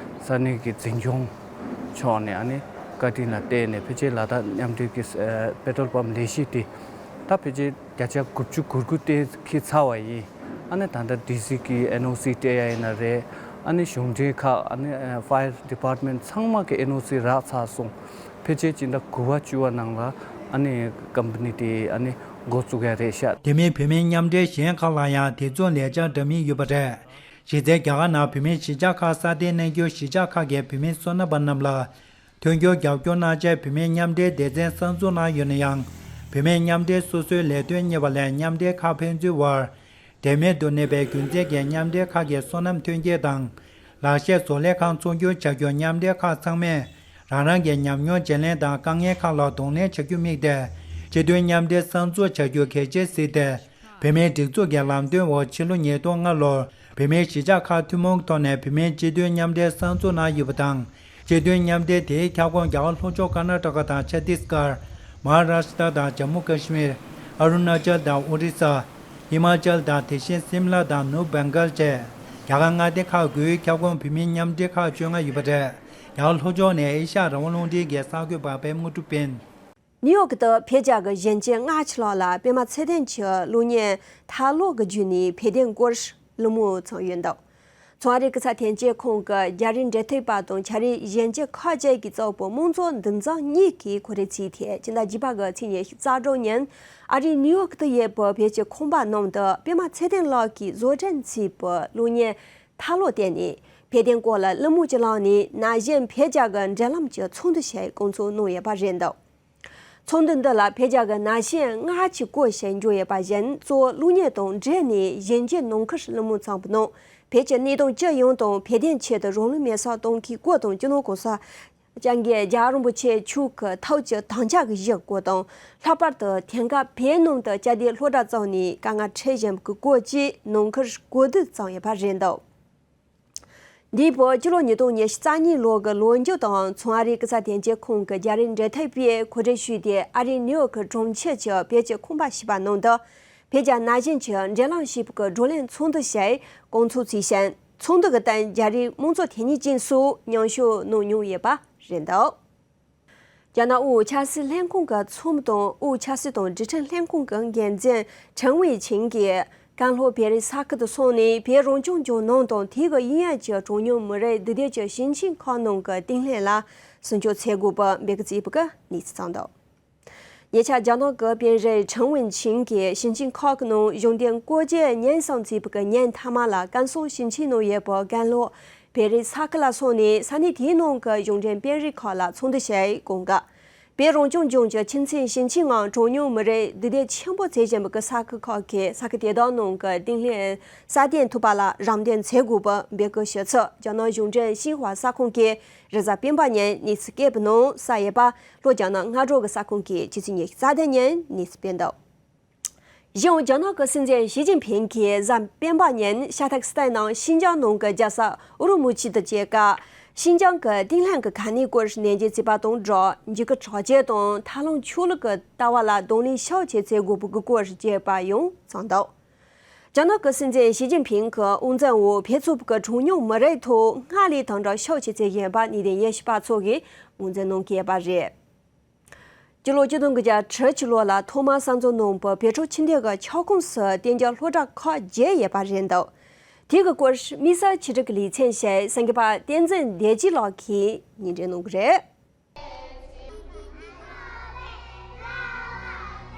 ས་གནས་ཀྱི་འཛིན་སྐྱོང་མཆོག་ནས་ཨ་ནི་བཀའ་དྲིན་ལ་བརྟེན་ནས་ཕལ་ཆེར་ལ་དྭགས་མཉམ་འབྲེལ་གྱི་ཨ་པེ་ཊོལ་པམ་ལས་གཞི་དེ་ད་ཕལ་ཆེར་བརྒྱ་ཆ་དགུ་བཅུ་གོ་དགུ་དེ་འཁྱེར་ཚར་བ་ཡིན། ཨ་ནི་ད་ལྟ་ཌི་སི་གི་ཨེན་ཨོ་སི་སྤྲད་ཡ་ཡིན་ན་རེད། ཨ་ནི་གཞུང་འབྲེལ་ཁག་ཨ་ནི་ཨ་ཕ་ཡར་ཌི་པཱར་ཊི་མེན་ཊི་ཚང་མ་གི་ཨེན་ཨོ་སི་རག་ཚར་སོང་། ཕལ་ཆེར་སྤྱི་ཟླ་དགུ་པ་བཅུ་པ་ནང་ལ་ཨ་ནི་ཀམ་པ་ནི་དེ་ཨ་ནི་འགོ་བཙུགས་ཡ་རེད་ཤག་དེ་མིན་བོད་མིའི་མཉམ་འབྲེལ་གཞན་ཁག་ལ་ཡང་དེ་མཚུངས་ལས་འཆར་འདྲ་མིན་ཡོད་པ་རེད། གཞི་རྩའི་རྒྱ་གར་ནང་བོད་མིའི་གཞིས་ཆགས་ཁག་སྲ་བརྟན་གནང་རྒྱུ། གཞིས་ཆགས་ཁག་གིས་བོད་མིའི་སོ་ནམ་པ་རྣམས་ལ་མཐུན་འགྱུར་རྒྱབ་སྐྱོར་གནང་ཆེད་བོད་མིའི་མཉམ་འབྲེལ་སྡེ་ཚན་གསར་འཛུགས་གནང་ཡོད་ན་ཡང་། བོད་མིའི་མཉམ་འབྲེལ་སོ་སོའི་ལས་དོན་གཉེར་བ་ལས་མཉམ་འབྲེལ་ཁག་ཕན་ཚུན་དབར་འབྲེལ་མེད་དུ་གནས་པའི་རྒྱུ་མཚན་གྱིས་མཉམ་འབྲེལ་ཁག་གི་སོ་ནམ་ཐོན་སྐྱེད་དང་། ལག་ཤེས་བཟོ་ལས་ཁང་ཚོང་སྒྱུར་བྱ་རྒྱུར་མཉམ་འབྲེལ་ཁག་ཚང་མས་རང་རང་གི་ཉམས་མྱོང་བརྗེ་ལེན་དང་དཀའ་ངལ་ཁག་ལ་གདོང་ལེན་བྱ་རྒྱུར་དམིགས་ཏེ། སྤྱི་མཐུན་མཉམ་འབྲེལ་གསར་འཛུགས་བྱ་རྒྱུ་གལ་ཆེར་གཟིགས་ཏེ། བོད་མིའི་སྒྲིག་འཛུགས་ཀྱི་ལམ་སྟོན་འོག་ཕྱི་ལོ་ཉིས་སྟོང་ལྔ་ལོར་བོད་མིའི་གཞིས་ཆགས་ཁག་ཐུན་མོང་གི་ཐོག་ནས་བོད་མིའི་སྤྱི་མཐུན་མཉམ་འབྲེལ་གསར་འཛུགས་གནང་ཡོད་པ་དང་། སྤྱི་མཐུན་མཉམ་འབྲེལ་དེའི་ཁྱབ་ཁོངས་རྒྱ་གར་ལྷོ་ཕྱོགས་ཀར་ན་ཊ་ཀ་དང་ཆ་ཏིས་གར། མ་ཧཱ་རཱ་ཤི་ཏྲ་དང་ཇམ་མུ་ཀ་ཤི་མིར། ཨ་རུ་ན་ཅལ་དང་ཨོ་རི་ས། ཧི་མ་ཅལ་དང་དེ་བཞིན་སིམ་ལ་དང་ནུབ་བེང་གལ་བཅས་རྒྱ་གར་མངའ་སྡེ་ཁག་དགུའི་ཁྱབ་ཁོངས་བོད་མིའི་མཉམ་འབྲེལ་ཁག་བཅོ་ལྔ་ཡོད་པ་རེད། རྒྱ་གར་ལྷོ་ཕྱོགས་ནས་ཨེ་ཤ་ཡ་རང་དབང་རླུང་འཕྲིན་གྱི་གསར་འགོད་པ་པད་མ་དངོས་གྲུབ་སྤེན། ནིའུ་ཡོག་ཏུ་བོད་རྒྱ་གི་གཞོན་སྐྱེས་སྔ་ཕྱི་ལོགས་ལ་པད་མ་ཚེ་བརྟན་གྱི་གློག་བརྙན་ཐར་ལོ་གི་བརྒྱུད་ནས་བོད་དོན་སྐོར་གླེང་མོལ་བྱུང་ཡོད་འདུག། ཚོང་རིག་སྐུ་ཚབ་ཐོན་སྐྱེད་ཁང་གི་རྒྱ་རིགས་འབྲེལ་མཐུད་པ་དང་རྒྱ་རིགས་གཞོན་སྐྱེས་ཁག་ཅིག་གིས་གཙོས་པའི་དམངས་གཙོ་འདུ་འཛོམས་གཉིས་ཀྱིས་གོ་སྒྲིག་བྱས་ཏེ། སྤྱི་ཟླ་བརྒྱད་པ་གི་ཚེས་ཉི་ཤུ་རྩ་དྲུག་ཉིན་ཨ་རིའི་ནིའུ་ཡོག་ཏུ་ཡོད་པའི་བོད་ཀྱི་ཁང་པ་ནང་དུ་པད་མ་ཚེ་བརྟན་ལགས་ཀྱིས་བཟོ་སྐྲུན་བྱས་པའི་གློག་བརྙན་ཐར་ལོ་སྟེང་ནས་བོད་དོན་སྐོར་ལ་གླེང་མོལ་གྱི་ལམ་ནས་ན་གཞོན་བོད་རྒྱ་གི་འབྲེལ་ལམ་གྱི་ཚོགས་འདུ་ཞིག་བསྐོང་ཚོགས་གནང་ཡོད་པ་རེད་འདུག། ཚོགས་འདུ་འདི་ལ་བོད་རྒྱ་གི་ན་གཞོན་ལྔ་བཅུ་སྐོར་ཞིག་འབྱོར་ཡོད་པ་བཞིན། གཙོ་བོ་གློག་བརྙན་དང་འབྲེལ་ནས་གཞོན་སྐྱེས་ནང་ཁུལ་གླེང་མོལ་བྱུང་བའི་ནང་། བོད་ཀྱི་གནད་དོན་སྤྱི་ཡོངས་དང་བོད་དོན་ཆེད་དུ་རང་ལུས་མེར་སྲེག་གཏོང་མཁན་སྐོར་དང་། སྤྱི་ནོར་གོང་ས་སྐྱབས་མགོན་རྒྱལ་བ་རིན་པོ་ཆེ་མཆོག་གི་ཐུགས་ཀྱི་དམ་བཅའ་གི་གཞི་སྐོར་དང་། ལྷག་པར་དུ་དེང་སྐབས་བོད་ནང་དུ་བཅའ་སྡོད་སློབ་གྲྭ་བཙུགས་ནས་དཀའ་ངལ་འཕྲད་བཞིན་པའི་སྐོར་བཅས་ནང་ཁུལ་གོ་བསྡུར་བྱུང་ཡོད་པ་རེད་འདུག། འདིའི་བར་སྤྱི་ལོ་ཉིས་སྟོང་ཉི་ཤུ་རྩ་གཉིས་ལོ་གི་ལོ་མཇུག་དང་། ཚོང་རིག་སྐུ་ཚབ་ཐོན་སྐྱེད་ཁང་གི་རྒྱ་རིགས་འབྲེལ་མཐུད་པས་གོ་སྒྲིག་ཞུས་ཏེ། ཨ་རིའི་ནིའུ་ཡོག་གི་གྲོང་ཁྱེར་གྱི་བོད་ཀྱི་ཁང་པ་ཞེས་པ་ནང་དུ། བོད་རྒྱ་ན་གཞོན་གྱི་འབྲེལ་ལམ་ཞེས་པའི་བགྲོ་གླེང་ཚོགས་འདུ་ཞིག་བསྐོང་ཚོགས་བྱས་ཤིང་། ཚོགས་འདུ་གི་སྟེང་རྒྱ་རིགས་དམངས་གཙོ་དེ་ཉིད་ཅན་སོགས་མཉམ་ཞུགས་གནང་མྱོང་ཡོད་པ་རེད་འདུག། རྒྱ་ནག་དབུས་ཆབ་སྲིད་ལྷན་ཁང་གི་ཚོགས་མི་དང་། དབུས་ཆབ་སྲིད་དང་རྒྱལ་ཁབ་ལྷན་ཁང་གི་འགན་འཛིན་ཁྲེན་ཝེ་ཆིང་གིས་ཀན་ལྷོ་བོད་རིགས་ས་ཁུལ་དུ་སོང་ནས། བོད་རང་སྐྱོང་ལྗོངས་ནང་དང་དེ་གི་དབྱིན་ཡུལ་གྱི་གྲངས་ཉུང་མི་རིགས་འདུས་སྡོད་ཀྱི་ཞིང་ཆེན་ཁག་ནང་གི་བརྟན་ལྷིང་ལ་སྲུང་སྐྱོབ་བྱེད་དགོས་པའི་འབོད་སྐུལ་བྱས་པའི་གནས་ཚུལ་བྱུང་འདུག། ཉེ་ཆར་རྒྱ་ནག་གི་དཔོན་རིགས་ཁྲེན་ཝེ་ཆིང་གིས་ཞིང་ཆེན་ཁག་གི་ནང་གཞུང་འབྲེལ་སྐོར་སྐྱོད་སྙན་སེང་བྱས་པའི་ཉིན་མཐའ་མ་ལ། ཀན་སུའུ་ཞིང་ཆེན་ནང་ཡོད་པའི་ཀན་ལྷོ་བོད་རིགས་ས་ཁུལ་ལ་སོང་ནས། ས་གནས་དེའི་ནང་གི་གཞུང་འབྲེལ་དཔོན་རིགས་ཁག་ལ་ཚོགས་འདུ་ཞིག་བསྐོང་གི། བོད་རང་སྐྱོང་ལྗོངས་ཀྱི་ཁྱིམ་མཚེས་ཞིང་ཆེན་ནང་གྲངས་ཉུང་མི་རིགས་འདུས་སྡོད་ཆེན་པོ་བྱེད་བཞིན་པའི་ས་ཁུལ་ཁག་གི་ས་ཁུལ་དེ་དག་ནང་གི་བརྟན་ལྷིང་སྲ་བརྟན་ཐུབ་པ་ལ་རམ་འདེགས་བྱེད་དགོས་པའི་འབོད་སྐུལ་ཞུ་ཚུལ། རྒྱ་ནག་གཞུང་འབྲེལ་ཤིན་ཧྭ་གསར་ཁང་གིས་རེས་གཟའ་སྤེན་པ་ཉིན་གནས་ཚུལ་སྐྱེལ་བའི་ནང་གསལ་ཡོད་པ། ལྷོ་རྒྱ་ནག་སྔ་དྲོ་གི་གསར་ཁང་གིས་ཕྱི་ཚེས་ཉི་ཤུ་རྩ་བདུན་ཉིན་གནས་ཚུལ་སྤེལ་འདུག། གཞན། རྒྱ་ནག་གི་སྲིད་འཛིན་ཞི་ཅིན་ཕིང་གིས་གཟའ་སྤེན་པ་ཉིན་ཤ་སྟག་སི་ཐན་ནང་ཤིན་ཅང་ནང་གི་རྒྱལ་ས་ཨུ་རུ་མུ་ཆི་དང་བཅས་ཀ་ཤིན་ཅང་གི་བརྟན་ལྷིང་གི་གནས་སྐོར་ནན་གྱིས་བརྩིས་པ་དང་སྦྲགས། འཇིགས་སྐུལ་དྲག་སྤྱོད་དང་ཐབས་ལམ་ཆོས་ལུགས་ཀྱི་ལྟ་བ་ལ་གདོང་ལེན་ཤུགས་ཆེ་བྱེད་དགོས་པའི་སྐུལ་སྐོར་བརྒྱབ་པ་ཡང་བྱུང་འདུག། རྒྱ་ནག་གི་སྲིད་འཛིན་ཞི་ཅིན་ཕིང་གི་དབང་འཛིན་འོག་བོད་ཚོགས་པའི་གྲངས་ཉུང་མི་རིགས་ཐོག་སྔར་ལས་དམ་དྲག་ཤུགས་ཆེ་བྱེད་བཞིན་པ་ནུས་ལྡན་དབྱེ་ཞིབ་པ་ཚོ་གིས་ངོས་འཛིན་གནང་གི་ཡོད་པ་རེད། སྤྱི་ལོ་ཆིག་སྟོང་དགུ་བརྒྱ་དྲུག་ཅུ་ལོ་ལ་ཐོག་མར་གསར་འཛུགས་གནང་བའི་བོད་ཕྲུག་ཆེད་དོན་གྱི་ཁྱབ་ཁོངས་སུ་བསྟན་རྒྱས་སློབ་གྲྭ་ཁག་བརྒྱད་ཡོད་པ་རེད་འདུག། དེ་གི་སྐོར་དམིགས་བསལ་ཆེད་སྒྲིག་གི་ལེ་ཚན་ཞིག་གསར་འགོད་པ་བསྟན་འཛིན་བདེ་སྐྱིད་ལགས་ཀྱིས་སྙན་སྒྲོན་གནང་གི་རེད།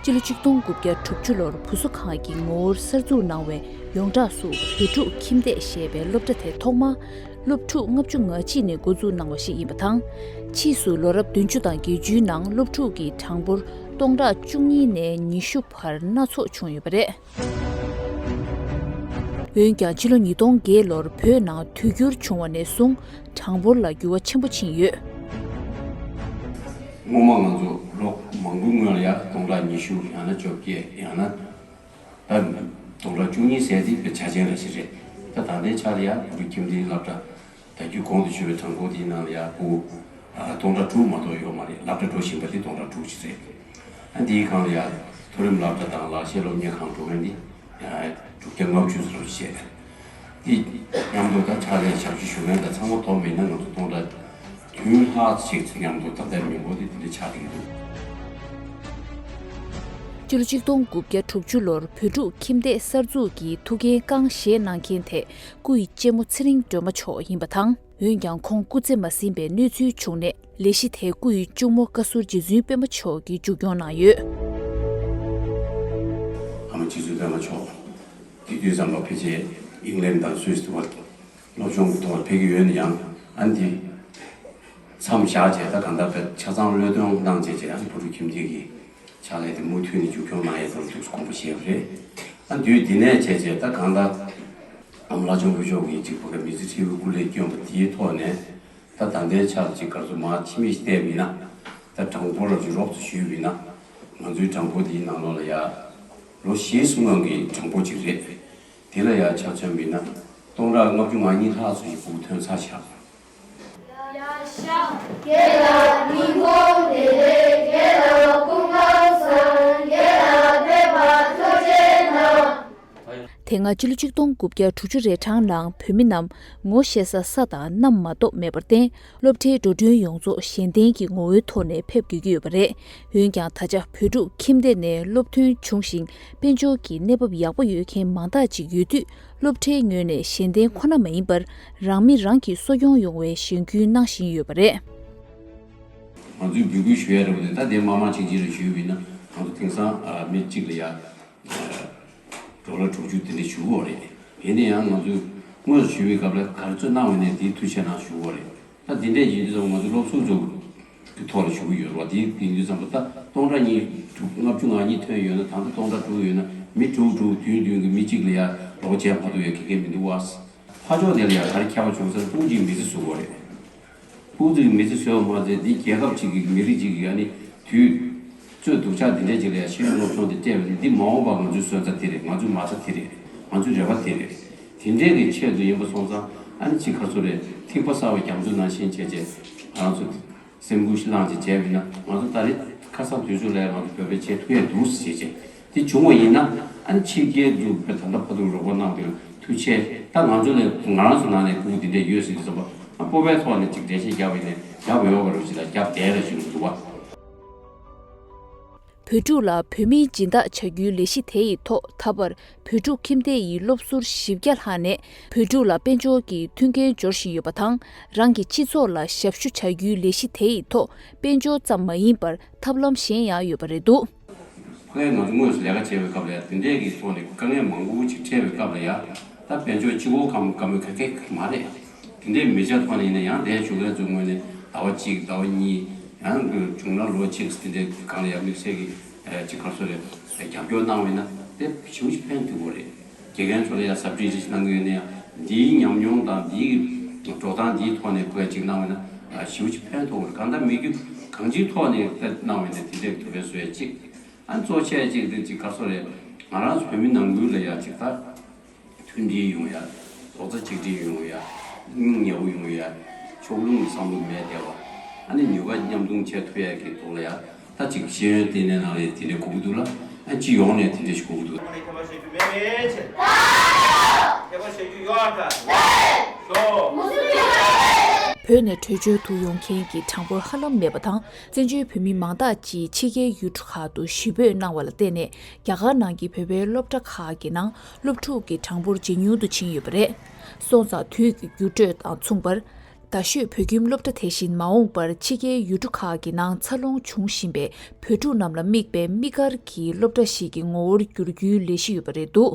སྤྱི་ལོ་ཆིག་སྟོང་དགུ་བརྒྱ་དྲུག་ཅུ་ལོར་བུ་གསོ་ཁང་གི་ངོ་བོར་གསར་འཛུགས་གནང་བའི་ཡོངས་གྲགས་སུ་བོད་ཕྲུག་ཁྱིམ་སྡེ་ཞེས་པའི་སློབ་གྲྭ་དེ་ཐོག་མར་སློབ་ཕྲུག་ལྔ་བཅུ་ང་གཅིག་ནས་འགོ་འཛུགས་གནང་བ་ཞིག་ཡིན་པ་དང་། ཕྱིས་སུ་ལོ་རབས་བདུན་ཅུ་དང་བརྒྱད་ཅུའི་ནང་སློབ་ཕྲུག་གི་གྲངས་འབོར་སྟོང་ཕྲག་བཅུ་གཉིས་ནས་ཉི་ཤུ་བར་སྣ་ཚོགས་བྱུང་ཡོད་པ་རེད། འོན་ཀྱང་ཕྱི་ལོ་ཉིས་སྟོང་བརྒྱད་ལོར་བོད་ནང་དུས་འགྱུར་བྱུང་བ་ནས་བཟུང་གྲངས་འབོར་ལ་འགྱུར་བ་ཆེན་པོ་ཕྱིན་ཡོད། སྔོན་མ་ང་ཚོ་ལོ་མང་པོའི་སྔོན་ལ་ཡ་སྟོང་ཕྲག་ཉི་ཤུ་ཡང་ན་བཅོ་བརྒྱད་ཡང་ན་ད་སྟོང་ཕྲག་བཅུ་གཉིས་ཟེར་དེ་དཔེ་ཆ་ཅན་ར་ཞིག་རེད། ད་ད་ལྟའི་ཆར་ཡ་བོད་ཕྲུག་ཁྱིམ་སྡེའི་སློབ་གྲྭ་ད་རྒྱུན་གོང་དུ་ཞུས་པའི་གྲངས་འབོར་དེའི་ནང་ལ་ཡ་བུ་ཨ་སྟོང་ཕྲག་དྲུག་མ་གཏོགས་ཡོད་མ་རེད། སློབ་གྲྭ་འགྲོ་བཞིན་པ་དེ་སྟོང་ཕྲག་དྲུག་ཅིག་རེད། ཨ་འདིའི་སྒང་ལ་ཡ་མཐོ་རིམ་སློབ་གྲྭ་དང་ལག་ཤེས་སློབ་གཉེར་ཁང་འགྲོ་མཁན་དེ་ཡ་དྲུག་བརྒྱ་ལྔ་བཅུ་ཙམ་བྱས། དེ་མཉམ་དུ་ད་ཕྱག་ལས་ཞབས་ཞུ་ཞུ་མཁན་དང་ཚང་མ་བསྡོམས་པ་ཡིན་ན་ང་ཚོ་སྟོང་ཕྲག་བདུན་ལྷག་ཅིག་མཉམ་དུ་ད་ལྟའི་མི་འབོར་དེ་དེ་འདྲ་ཆགས་བསྡད་ཀྱི་འདུག། སྤྱི་ལོ་ཆིག་སྟོང་དགུ་བརྒྱ་དྲུག་ཅུ་ལོར་བོད་ཕྲུག་ཁྱིམ་སྡེ་གསར་འཛུགས་ཀྱི་ཐུགས་འགན་རྐང་བཞེས་གནང་མཁན་དེ་སྐུ་ཡི་གཅེན་མོ་ཚེ་རིང་སྒྲོལ་མ་མཆོག་ཡིན་པ་དང་། འོན་ཀྱང་ཁོང་སྐུ་ཚེ་མ་ཟིན་པའི་གནས་ཚུལ་བྱུང་ནས། ལས་གཞི་དེ་སྐུ་ཡི་གཅུང་མོ་བཀའ་ཟུར་རྗེ་བཙུན་སྤེན་པ་མཆོག་གིས་མཇུག་སྐྱོང་གནང་ཡོད། ཨ་མ་རྗེ་བཙུན་སྤེན་པ་མཆོག་དེ་དུས་ཙམ་པ་ཕལ་ཆེར་ཨིང་ལན་དང་སུད་སི་དུ་བར་སློབ་སྦྱོང་གི་ཐོག་ལ་ཕེབས་ཀྱི་ཡོད་ན་ཡང་། ཨ་ནི་དེ་མཚམས་བཞག་བྱས། ད་གང་ལྟར་ཆ་ཚང་བློས་གཏོང་གནང་བྱས་བྱས། ཨ་ནི་བོད་ཕྲུག་ཁྱིམ་སྡེ་གི་ཕྱག་ལས་དེ་མུ་མཐུད་ནས་མཇུག་སྐྱོང་གནང་ཡས་དང་ཐུགས་སུ་དགོངས་པ་བཞེས་པ་རེད། ཨ་དུས་དེ་ནས་བྱས་བྱས་ད་གང་ལྟར་ཨ་མ་ལྷ་ལྕམ་སྐུ་ཞབས་ཀྱིས་ཅིག་བོད་ཀྱི་མི་ཚེ་ཁྲི་བའི་སྐུ་ལས་བསྐྱོན་པ་དེའི་ཐོག་ནས། ད་ད་ལྟའི་ཆར་ཅིག་ག་རེ་ཟེར་མར་ཕྱི་མིག་ཅིག་བལྟས་པ་ཡིན་ན། ད་གྲངས་འབོར་ལ་ཅིག་རོབ་ཙམ་ཞུས་པ་ཡིན་ན། ང་ཚོའི་གྲངས་འབོར་འདིའི་ནང་ལོགས་ལ་ཡ། ལོ་བཞི་སྔོན་གྱི་གྲངས་འབོར་ཅིག་རེད། དེ་ལ་ཡ་ཆ་མཚོན་པ་ཡིན་ན། སྟོང་ཕྲག་ལྔ་བཅུ་ང་གཉིས་ལྷག་ཙམ་ཞིག་སྤུ་གུ་ཐོན་ཚར་ཤག་ཡ་ཤ། ཁྱེད་ལ་ཉིན་གུང་བདེ་ལེགས། ཁྱེད་ལ་སྐུ་ཁམས་བཟང་། ཁྱེད་ལ་ཕེབས་པར་ཐུགས་རྗེ་གནང་། དེ་སྔ་ཕྱི་ལོ་ཆིག་སྟོང་དགུ་བརྒྱ་དྲུག་ཅུ་རེ་གྲངས་ནང་བོད་མི་རྣམས་ངོ་ཤེས་ས་ས་དང་གནམ་མ་གཏོགས་མེད་པར་བརྟེན། སློབ་གྲྭའི་འགྲོ་གྲོན་ཡོངས་རྫོགས་གཞན་བརྟེན་གྱི་ངོ་བོའི་ཐོག་ནས་ཕེབས་དགོས་ཀྱི་ཡོད་པ་རེད། འོན་ཀྱང་ད་ཆ་བོད་ཕྲུག་ཁྱིམ་སྡེ་ནས་སློབ་ཐོན་བྱུང་ཞིང་། དཔལ་འབྱོར་གྱི་གནས་བབ་ཡག་པོ་ཡོད་མཁན་མང་དག་ཅིག་ཡོད་དུས། སློབ་གྲྭའི་ངོས་ནས་གཞན་བརྟེན་ཁོ་ན་མ་ཡིན་པར། རང་མི་རང་གིས་གསོ་སྐྱོང་ཡོང་བའི་གཞེན་སྐུལ་གནང་བཞིན་ཡོད་པ་རེད། ང་ཚོས་འབོད་སྐུལ་ཞུ་ཡ་འདྲ་བོ་དེ། ད་དེ་མང་མང་ཆེ་ཆེ་རེ་ཞུས་པ་ཡིན་ན། ང་ཚོ་དེང་སང་ཨ་མི་གཅིག་ལ་ཡ་ཨ་ཌོ་ལར་དྲུག་ཅུ་དེ་འདྲ་ཞུ་གི་ཡོད་རེད། ཡིན་ན་ཡང་ང་ཚོས་དངོས་སུ་ཞུ་བའི་སྐབས་ལ་ག་རེ་ཚོད་གནང་བ་ཡིན་ནའི་དེའི་མཐུ་ཆེ་གནང་ཞུ་གི་ཡོད་རེད། ད་དེ་འདྲས་ཡིན་དུས་ཙམ་པ་ང་ཚོ་སློབ་ཟུར་ཚོ་གི་ཐོག་ལ་ཞུ་གི་ཡོད་རེད་བ། དེ་ཡིན་དུས་ཙམ་པ་ད་སྟོང་ཕྲག་གཉིས་དྲུག་ལྔ་བཅུ་ང་གཉིས་ཐོན་ཡོད་ན། ད་ལྟ་སྟོང་ཕྲག་དྲུག་ཡོད་ན། མི་དྲུག་དྲུག་བདུན་བདུན་གྱི་མི་གཅིག་ལ་ཡ་རོགས་བྱས་མ་ཐུབ་ཡ་ཁེ་ཁེ་མི་འདུག་བ། ཕར་ཕྱོགས་དེ་ལ་ཡ་ག་རེ་ཁྱད་པར་བྱུང་ཟེར་ན། སྤུ་གུ་གཅིག་མི་ཚེ་ཟུར་བ་རེད། སྤུ་གུ་གཅིག་མི་ཚེ་ཟུར་བ་མ་ཚད། འདི་རྒྱལ་ཁབ་གཅིག་གི་མི་རིགས་གཅིག་གི་ཨ་ནི་དུས་ཚོད་སྡུག་ཅག་འདི་འདྲས་ཅིག་ལ་ཡ་ཤེས་ཡོན་སློབ་སྦྱོང་དེ་སྤྲད་པ་ནི། འདི་མ་འོངས་པ་ང་ཚོའི་སོན་རྩ་དེ་རེད། ང་ཚོའི་མ་རྩ་དེ་རེད། ང་ཚོའི་རེ་བ་དེ་རེད། དེ་འདྲས་ཀྱི་ཆེད་དུ་ཡིན་པ་སོང་ཙང་། ཨ་ནི་གཅིག་ག་ཚོད་རེད། ཐིགས་པ་བསགས་པའི་རྒྱ་མཚོ་ནང་བཞིན་བྱས་བྱས་ང་ཚོ་སེམས་ཁུར་ཞིག་བླངས་བྱས་བྱས་པ་ཡིན་ན། ང་ཚོ་ད་རེས་ཁ་སང་དུས་ཚོད་ལ་ཡ་ང་ཚོ་བོད་པས་བྱེད་ཐུབ་ཡ་འདུག་ཟེར་བྱས་བྱས། དེ་བྱུང་བ་ཡིན་ན། ཨ་ནི་ཕྱི་རྒྱལ་དུ་བོད་ད་ལྟ་བར་དུ་རོགས་པ་གནང་བའི་ཐུགས་རྗེ། ད་ང་ཚོ་ལས་ང་རང་ཚོ་ནང་ནས་སྤུ་གུ་འདི་འདྲས་ཡོད་ཟེར་དུས་ཙམ་པ། ཨ་སྤོབས་པའི་ཐོག་ནས་ཅིག་འགྲེལ་བཤད་བརྒྱབ་པ་ཡིན་ན། རྒྱབ་ཡོད་པ་རུ་ཅིག་ལ་རྒྱབ་བསྡད་ར་ཞུ་གི་འདུག་བ། བོད་ཕྲུག་ལ་བོད་མིའི་སྦྱིན་བདག་བྱ་རྒྱུའི་ལས་གཞི་དེ་ཡི་ཐོག་ད་བར་བོད་ཕྲུག་ཁྱིམ་སྡེ་ཡི་སློབ་ཟུར་བཞི་བརྒྱ་ལྷག་ནས་བོད་ཕྲུག་ལ་དཔལ་འབྱོར་གྱི་མཐུན་རྐྱེན་སྦྱོར་བཞིན་ཡོད་པ་དང་། རང་གི་སྤྱི་ཚོགས་ལ་ཞབས་ཞུ་བྱ་རྒྱུའི་ལས་གཞི་དེ་ཡི་ཐོག་དཔལ་འབྱོར་ཙམ་མ་ཡིན་པར་ཐབས་ལམ་གཞན་ཡང་ཡོད་པ་རེད་འདུག་ཕ་གིར་ང་ཚོ་དངོས་སུ་ལས་ཀ་བྱེད་པའི་སྐབས་ལ་ཡ། དེ་འདྲས་ཀྱི་ཐོག་ནས་དཀའ་ངལ་མང་པོ་ཅིག་འཕྲད་པའི་སྐབས་ལ་ཡ། ད་དཔལ་འབྱོར་གཅིག་པོ་གང་གང་མོས་ག་གེ་མ་རེད། དེ་འདྲས་མི་བྱ་ཐོག་ནས་ཡིན་ན་ཡང་། དེ་ཞུ་མཁན་ཚོའི་ངོས་ནས་ཟླ་བ་གཅིག་ཟླ་བ་གཉིས། ཡང་བྱུང་ན་ལོ་གཅིག་དེ་འདྲས་གང་ལ་ཡ་དམིགས་བསལ་གྱི་ཨ་ཅིག་ག་རེ་ཟེར་རེད། རྒྱབ་སྐྱོར་གནང་བ་ཡིན་ན་དེ་ཞེ་པོ་ཅིག་ཕན་ཐོགས་ཀྱི་རེད། དགེ་རྒན་ཚོ་ལ་ཡ་ཟབ་ཁྲིད་ཅིག་གནང་གི་ཡོད་ན་ཡང་། འདིའི་ཉམས་མྱོང་དང་འདིའི་འགྲོ་སྟངས་འདིའི་ཐོག་ནས་ཁོས་ཅིག་གནང་བ་ཡིན་ན་ཞེ་པོ་ཅིག་ཕན་ཐོགས་ཀྱི་རེད། གང་ལྟར་མི་རྒྱུ་གང་ཅིའི་ཐོག་ནས་དེ་གནང་བ་ཡིན་ན་དེ་འདྲས་ཐུབ་པའི་བཟོ་ཡ་ཅིག་ཨ་གཙོ་ཆེ་ཅིག་དེ་ཅིག་ག་རེ་ཟེར་རེད། ང་རང་ཚོ་བོད་མི་ནང་ཁུལ་ལ་ཡ་ཅིག་ད་མཐུན་སྒྲིལ་ཡོང་ཡ། རྡོག་རྩ་གཅིག་སྒྲིལ་ཡོང་ཡ། སྙིང་ཉེ་བོ་ཡོང་ཡ། ཕྱོགས་ལྷུང་གི་བསམ་བློ་མེད་བསྡད་པ། ཨ་ནི་ནུས་པ་མཉམ་སྤུངས་བྱེད་ཐུབ་ཡ་གི་ཐོག་ལ་ཡ། ད་ཅིག་ཤེས་ཡོན་ལྟེ་གནས་ནང་ལ་དེ་འདྲས་དགོས་ཀྱི་འདུག་ལ། ཨ་སྤྱི་ཡོངས་ནས་དེ་འདྲས་ཞིག་དགོས་ཀྱི་འདུག་བོད་ནས་བྲོས་བྱོལ་དུ་ཡོང་མཁན་གྱི་གྲངས་འབོར་ཧ་ལམ་མེད་པ་དང་། བཙན་བྱོལ་བོད་མི་མང་དག་ཅིག་ཕྱི་རྒྱལ་ཡུལ་གྲུ་ཁག་ཏུ་གཞིས་སྤོས་གནང་བ་ལ་བརྟེན་ནས། རྒྱ་གར་ནང་གི་བོད་པའི་སློབ་གྲྭ་ཁག་གི་ནང་སློབ་ཕྲུག་གི་གྲངས་འབོར་ཇེ་ཉུང་དུ་ཕྱིན་ཡོད་པ་རེད། སོང་ཙང་དུས་ཀྱི་འགྱུར་འགྲོས་དང་མཚུངས་པར། རྡ་ཤོད་བོད་ཁྱིམ་སློབ་གྲྭ་དེ་བཞིན་མ་འོངས་པར་ཕྱི་རྒྱལ་ཡུལ་གྲུ་ཁག་གི་ནང་འཚར་ལོངས་འབྱུང་བཞིན་པའི་བོད་ཕྲུག་རྣམས་ལ་དམིགས་པའི་དམིགས་བཀར་གྱི་སློབ་གྲྭ་ཞིག་གི་ངོ་བོར་འགྱུར་རྒྱུའི་ལས་གཞི་ཡོད་པ་རེད་འདུག་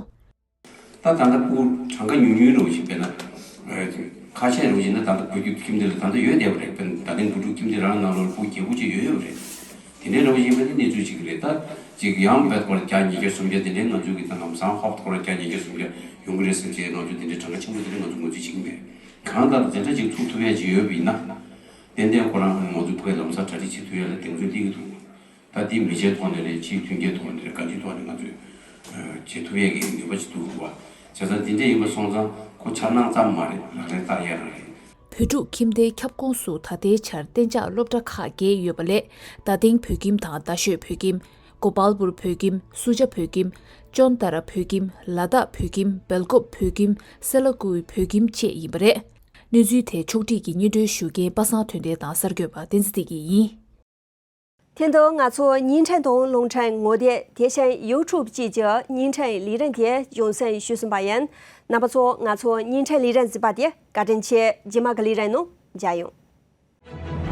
ད་ད་ལྟ་སྤུ་གུ་གྲངས་ཀ་ཉུང་ཉུང་རེད་བ་ཞིག་དཔེར་ན། ཨ་ཁ་ཤས་རེད་བ་ཞིག་ན་ད་ལྟ་བོད་ཀྱི་ཁྱིམ་སྡེ་ལ་ད་ལྟ་ཡོད་བསྡད་པ་རེད། དཔེར་ན་རྡ་སྟེང་བུ་ཕྲུག་ཁྱིམ་སྡེ་རང་ནང་ལོགས་ལ་སྤུ་གུ་བརྒྱད་དགུ་ཅིག་ཡོད་ཡོད་པ་རེད། དེ་འདྲའི་རེད་བ་ཞིག་ཡིན་པ་ནི་གནས་ཚུལ་ཅིག་རེད། ད་ཅིག་ཡང་བེད་སྐོར་བརྒྱ་ཉིས་བརྒྱ་སུམ་བརྒྱ་དེ་འདྲའི་ང་ཚོའི་གི་ད་ལམ་སང་ཧོབ་སྐོར་བརྒྱ་ཉིས་བརྒྱ་སུམ་བརྒྱ་ཡོང་གི་རེད་ཟེར་བྱས། ང་ཚོ་དེ་འདྲའི་གྲངས་ཀ་ཆེན་པོ་དེ་འདྲ་ང་ཚོ་ངོས་འཛིན་བྱེད་ཀྱི་མེད། གང་ལྟར་དེ་འདྲ་ཅིག་ཚུགས་ཐུབ་ཡ་ཅིག་ཡོད་པ་ཡིན་ན། ཏན་ཏན་ཁོ་རང་ང་ཚོའི་ཕ་གི་ལམ་སང་གྲ་སྒྲིག་བྱེད་ཐུབ་ཡ་ལ་གདེང་ཚོད་སླེབས་ཀྱི་འདུག་ད་འདི་མི་ཆེན་ཐོག་ནས་རེད། ཕྱིའི་མཐུན་རྐྱེན་ཐོག་ནས་རེད། གང་ཅིའི་ཐོག་ནས་ང་ཚོས་ཨ་བྱེད་ཐུབ་ཡས་ཀྱི་ནུས་པ་ཅིག་འདུག་རེད་བ། བྱས་ཙང་འདི་འདྲ་ཡིན་པ་སོང་ཙང་ཁོ་འཆར་སྣང་ཙམ་མ་རེད། ལག་ལེན་བསྟར་ཡས་རང་རེད། བོད་ཕྲུག་ཁྱིམ་སྡེའི་ཁྱབ་ཁོངས་སུ་ད་ལྟའི་ཆར་གཏན་འཇགས་སློབ་གྲྭ་ཁག་བརྒྱད་ཡོད་པ་ལས། རྡ་སྟེང་བོད་ཁྱིམ་དང་རྡ་ཤོད་བོད་ཁྱིམ། གོ་པལ་པུར་བོད་ཁྱིམ། སུ་ཇཱ་བོད་ཁྱིམ། ཅོན་ཏ་ར་བོད་ཁྱིམ། ལ་དྭགས་བོད་ཁྱིམ། སྦེལ་ཀོབ་བོད་ཁྱིམ། སེ་ལ་ཀུའི་བོད་ཁྱིམ་བཅས་ཡིན་པ་རེད། གནས་ཚུལ་དེ་ཕྱོགས་སྒྲིག་གིས་སྙན་སྒྲོན་ཞུ་མཁན་པ་སངས་དོན་ལྡན་དང་གསར་འགོད་པ་བསྟན་འཛིན་བདེ་སྐྱིད་ཡིན། དེ་དུས་ང་ཚོ་བརྙན་འཕྲིན་དང་རླུང་འཕྲིན་ངོ་དེབ། དེ་བཞིན་ཡུ་ཊུབ་བཅས་ཀྱི་བརྙན་འཕྲིན་ལས་རིམ་དེ་སྦྱོང་ཚན་ཞུས་ཟིན་པ་ཡིན། རྣམ་པ་ཚོ་ང་ཚོ་བརྙན་འཕྲིན་ལས་རིམ་གཟིགས་པ་དེ་བཀའ་དྲིན་ཆེ། རྗེས་མ་གི་ལས་རིམ་ནང་མཇལ་ཡོང་།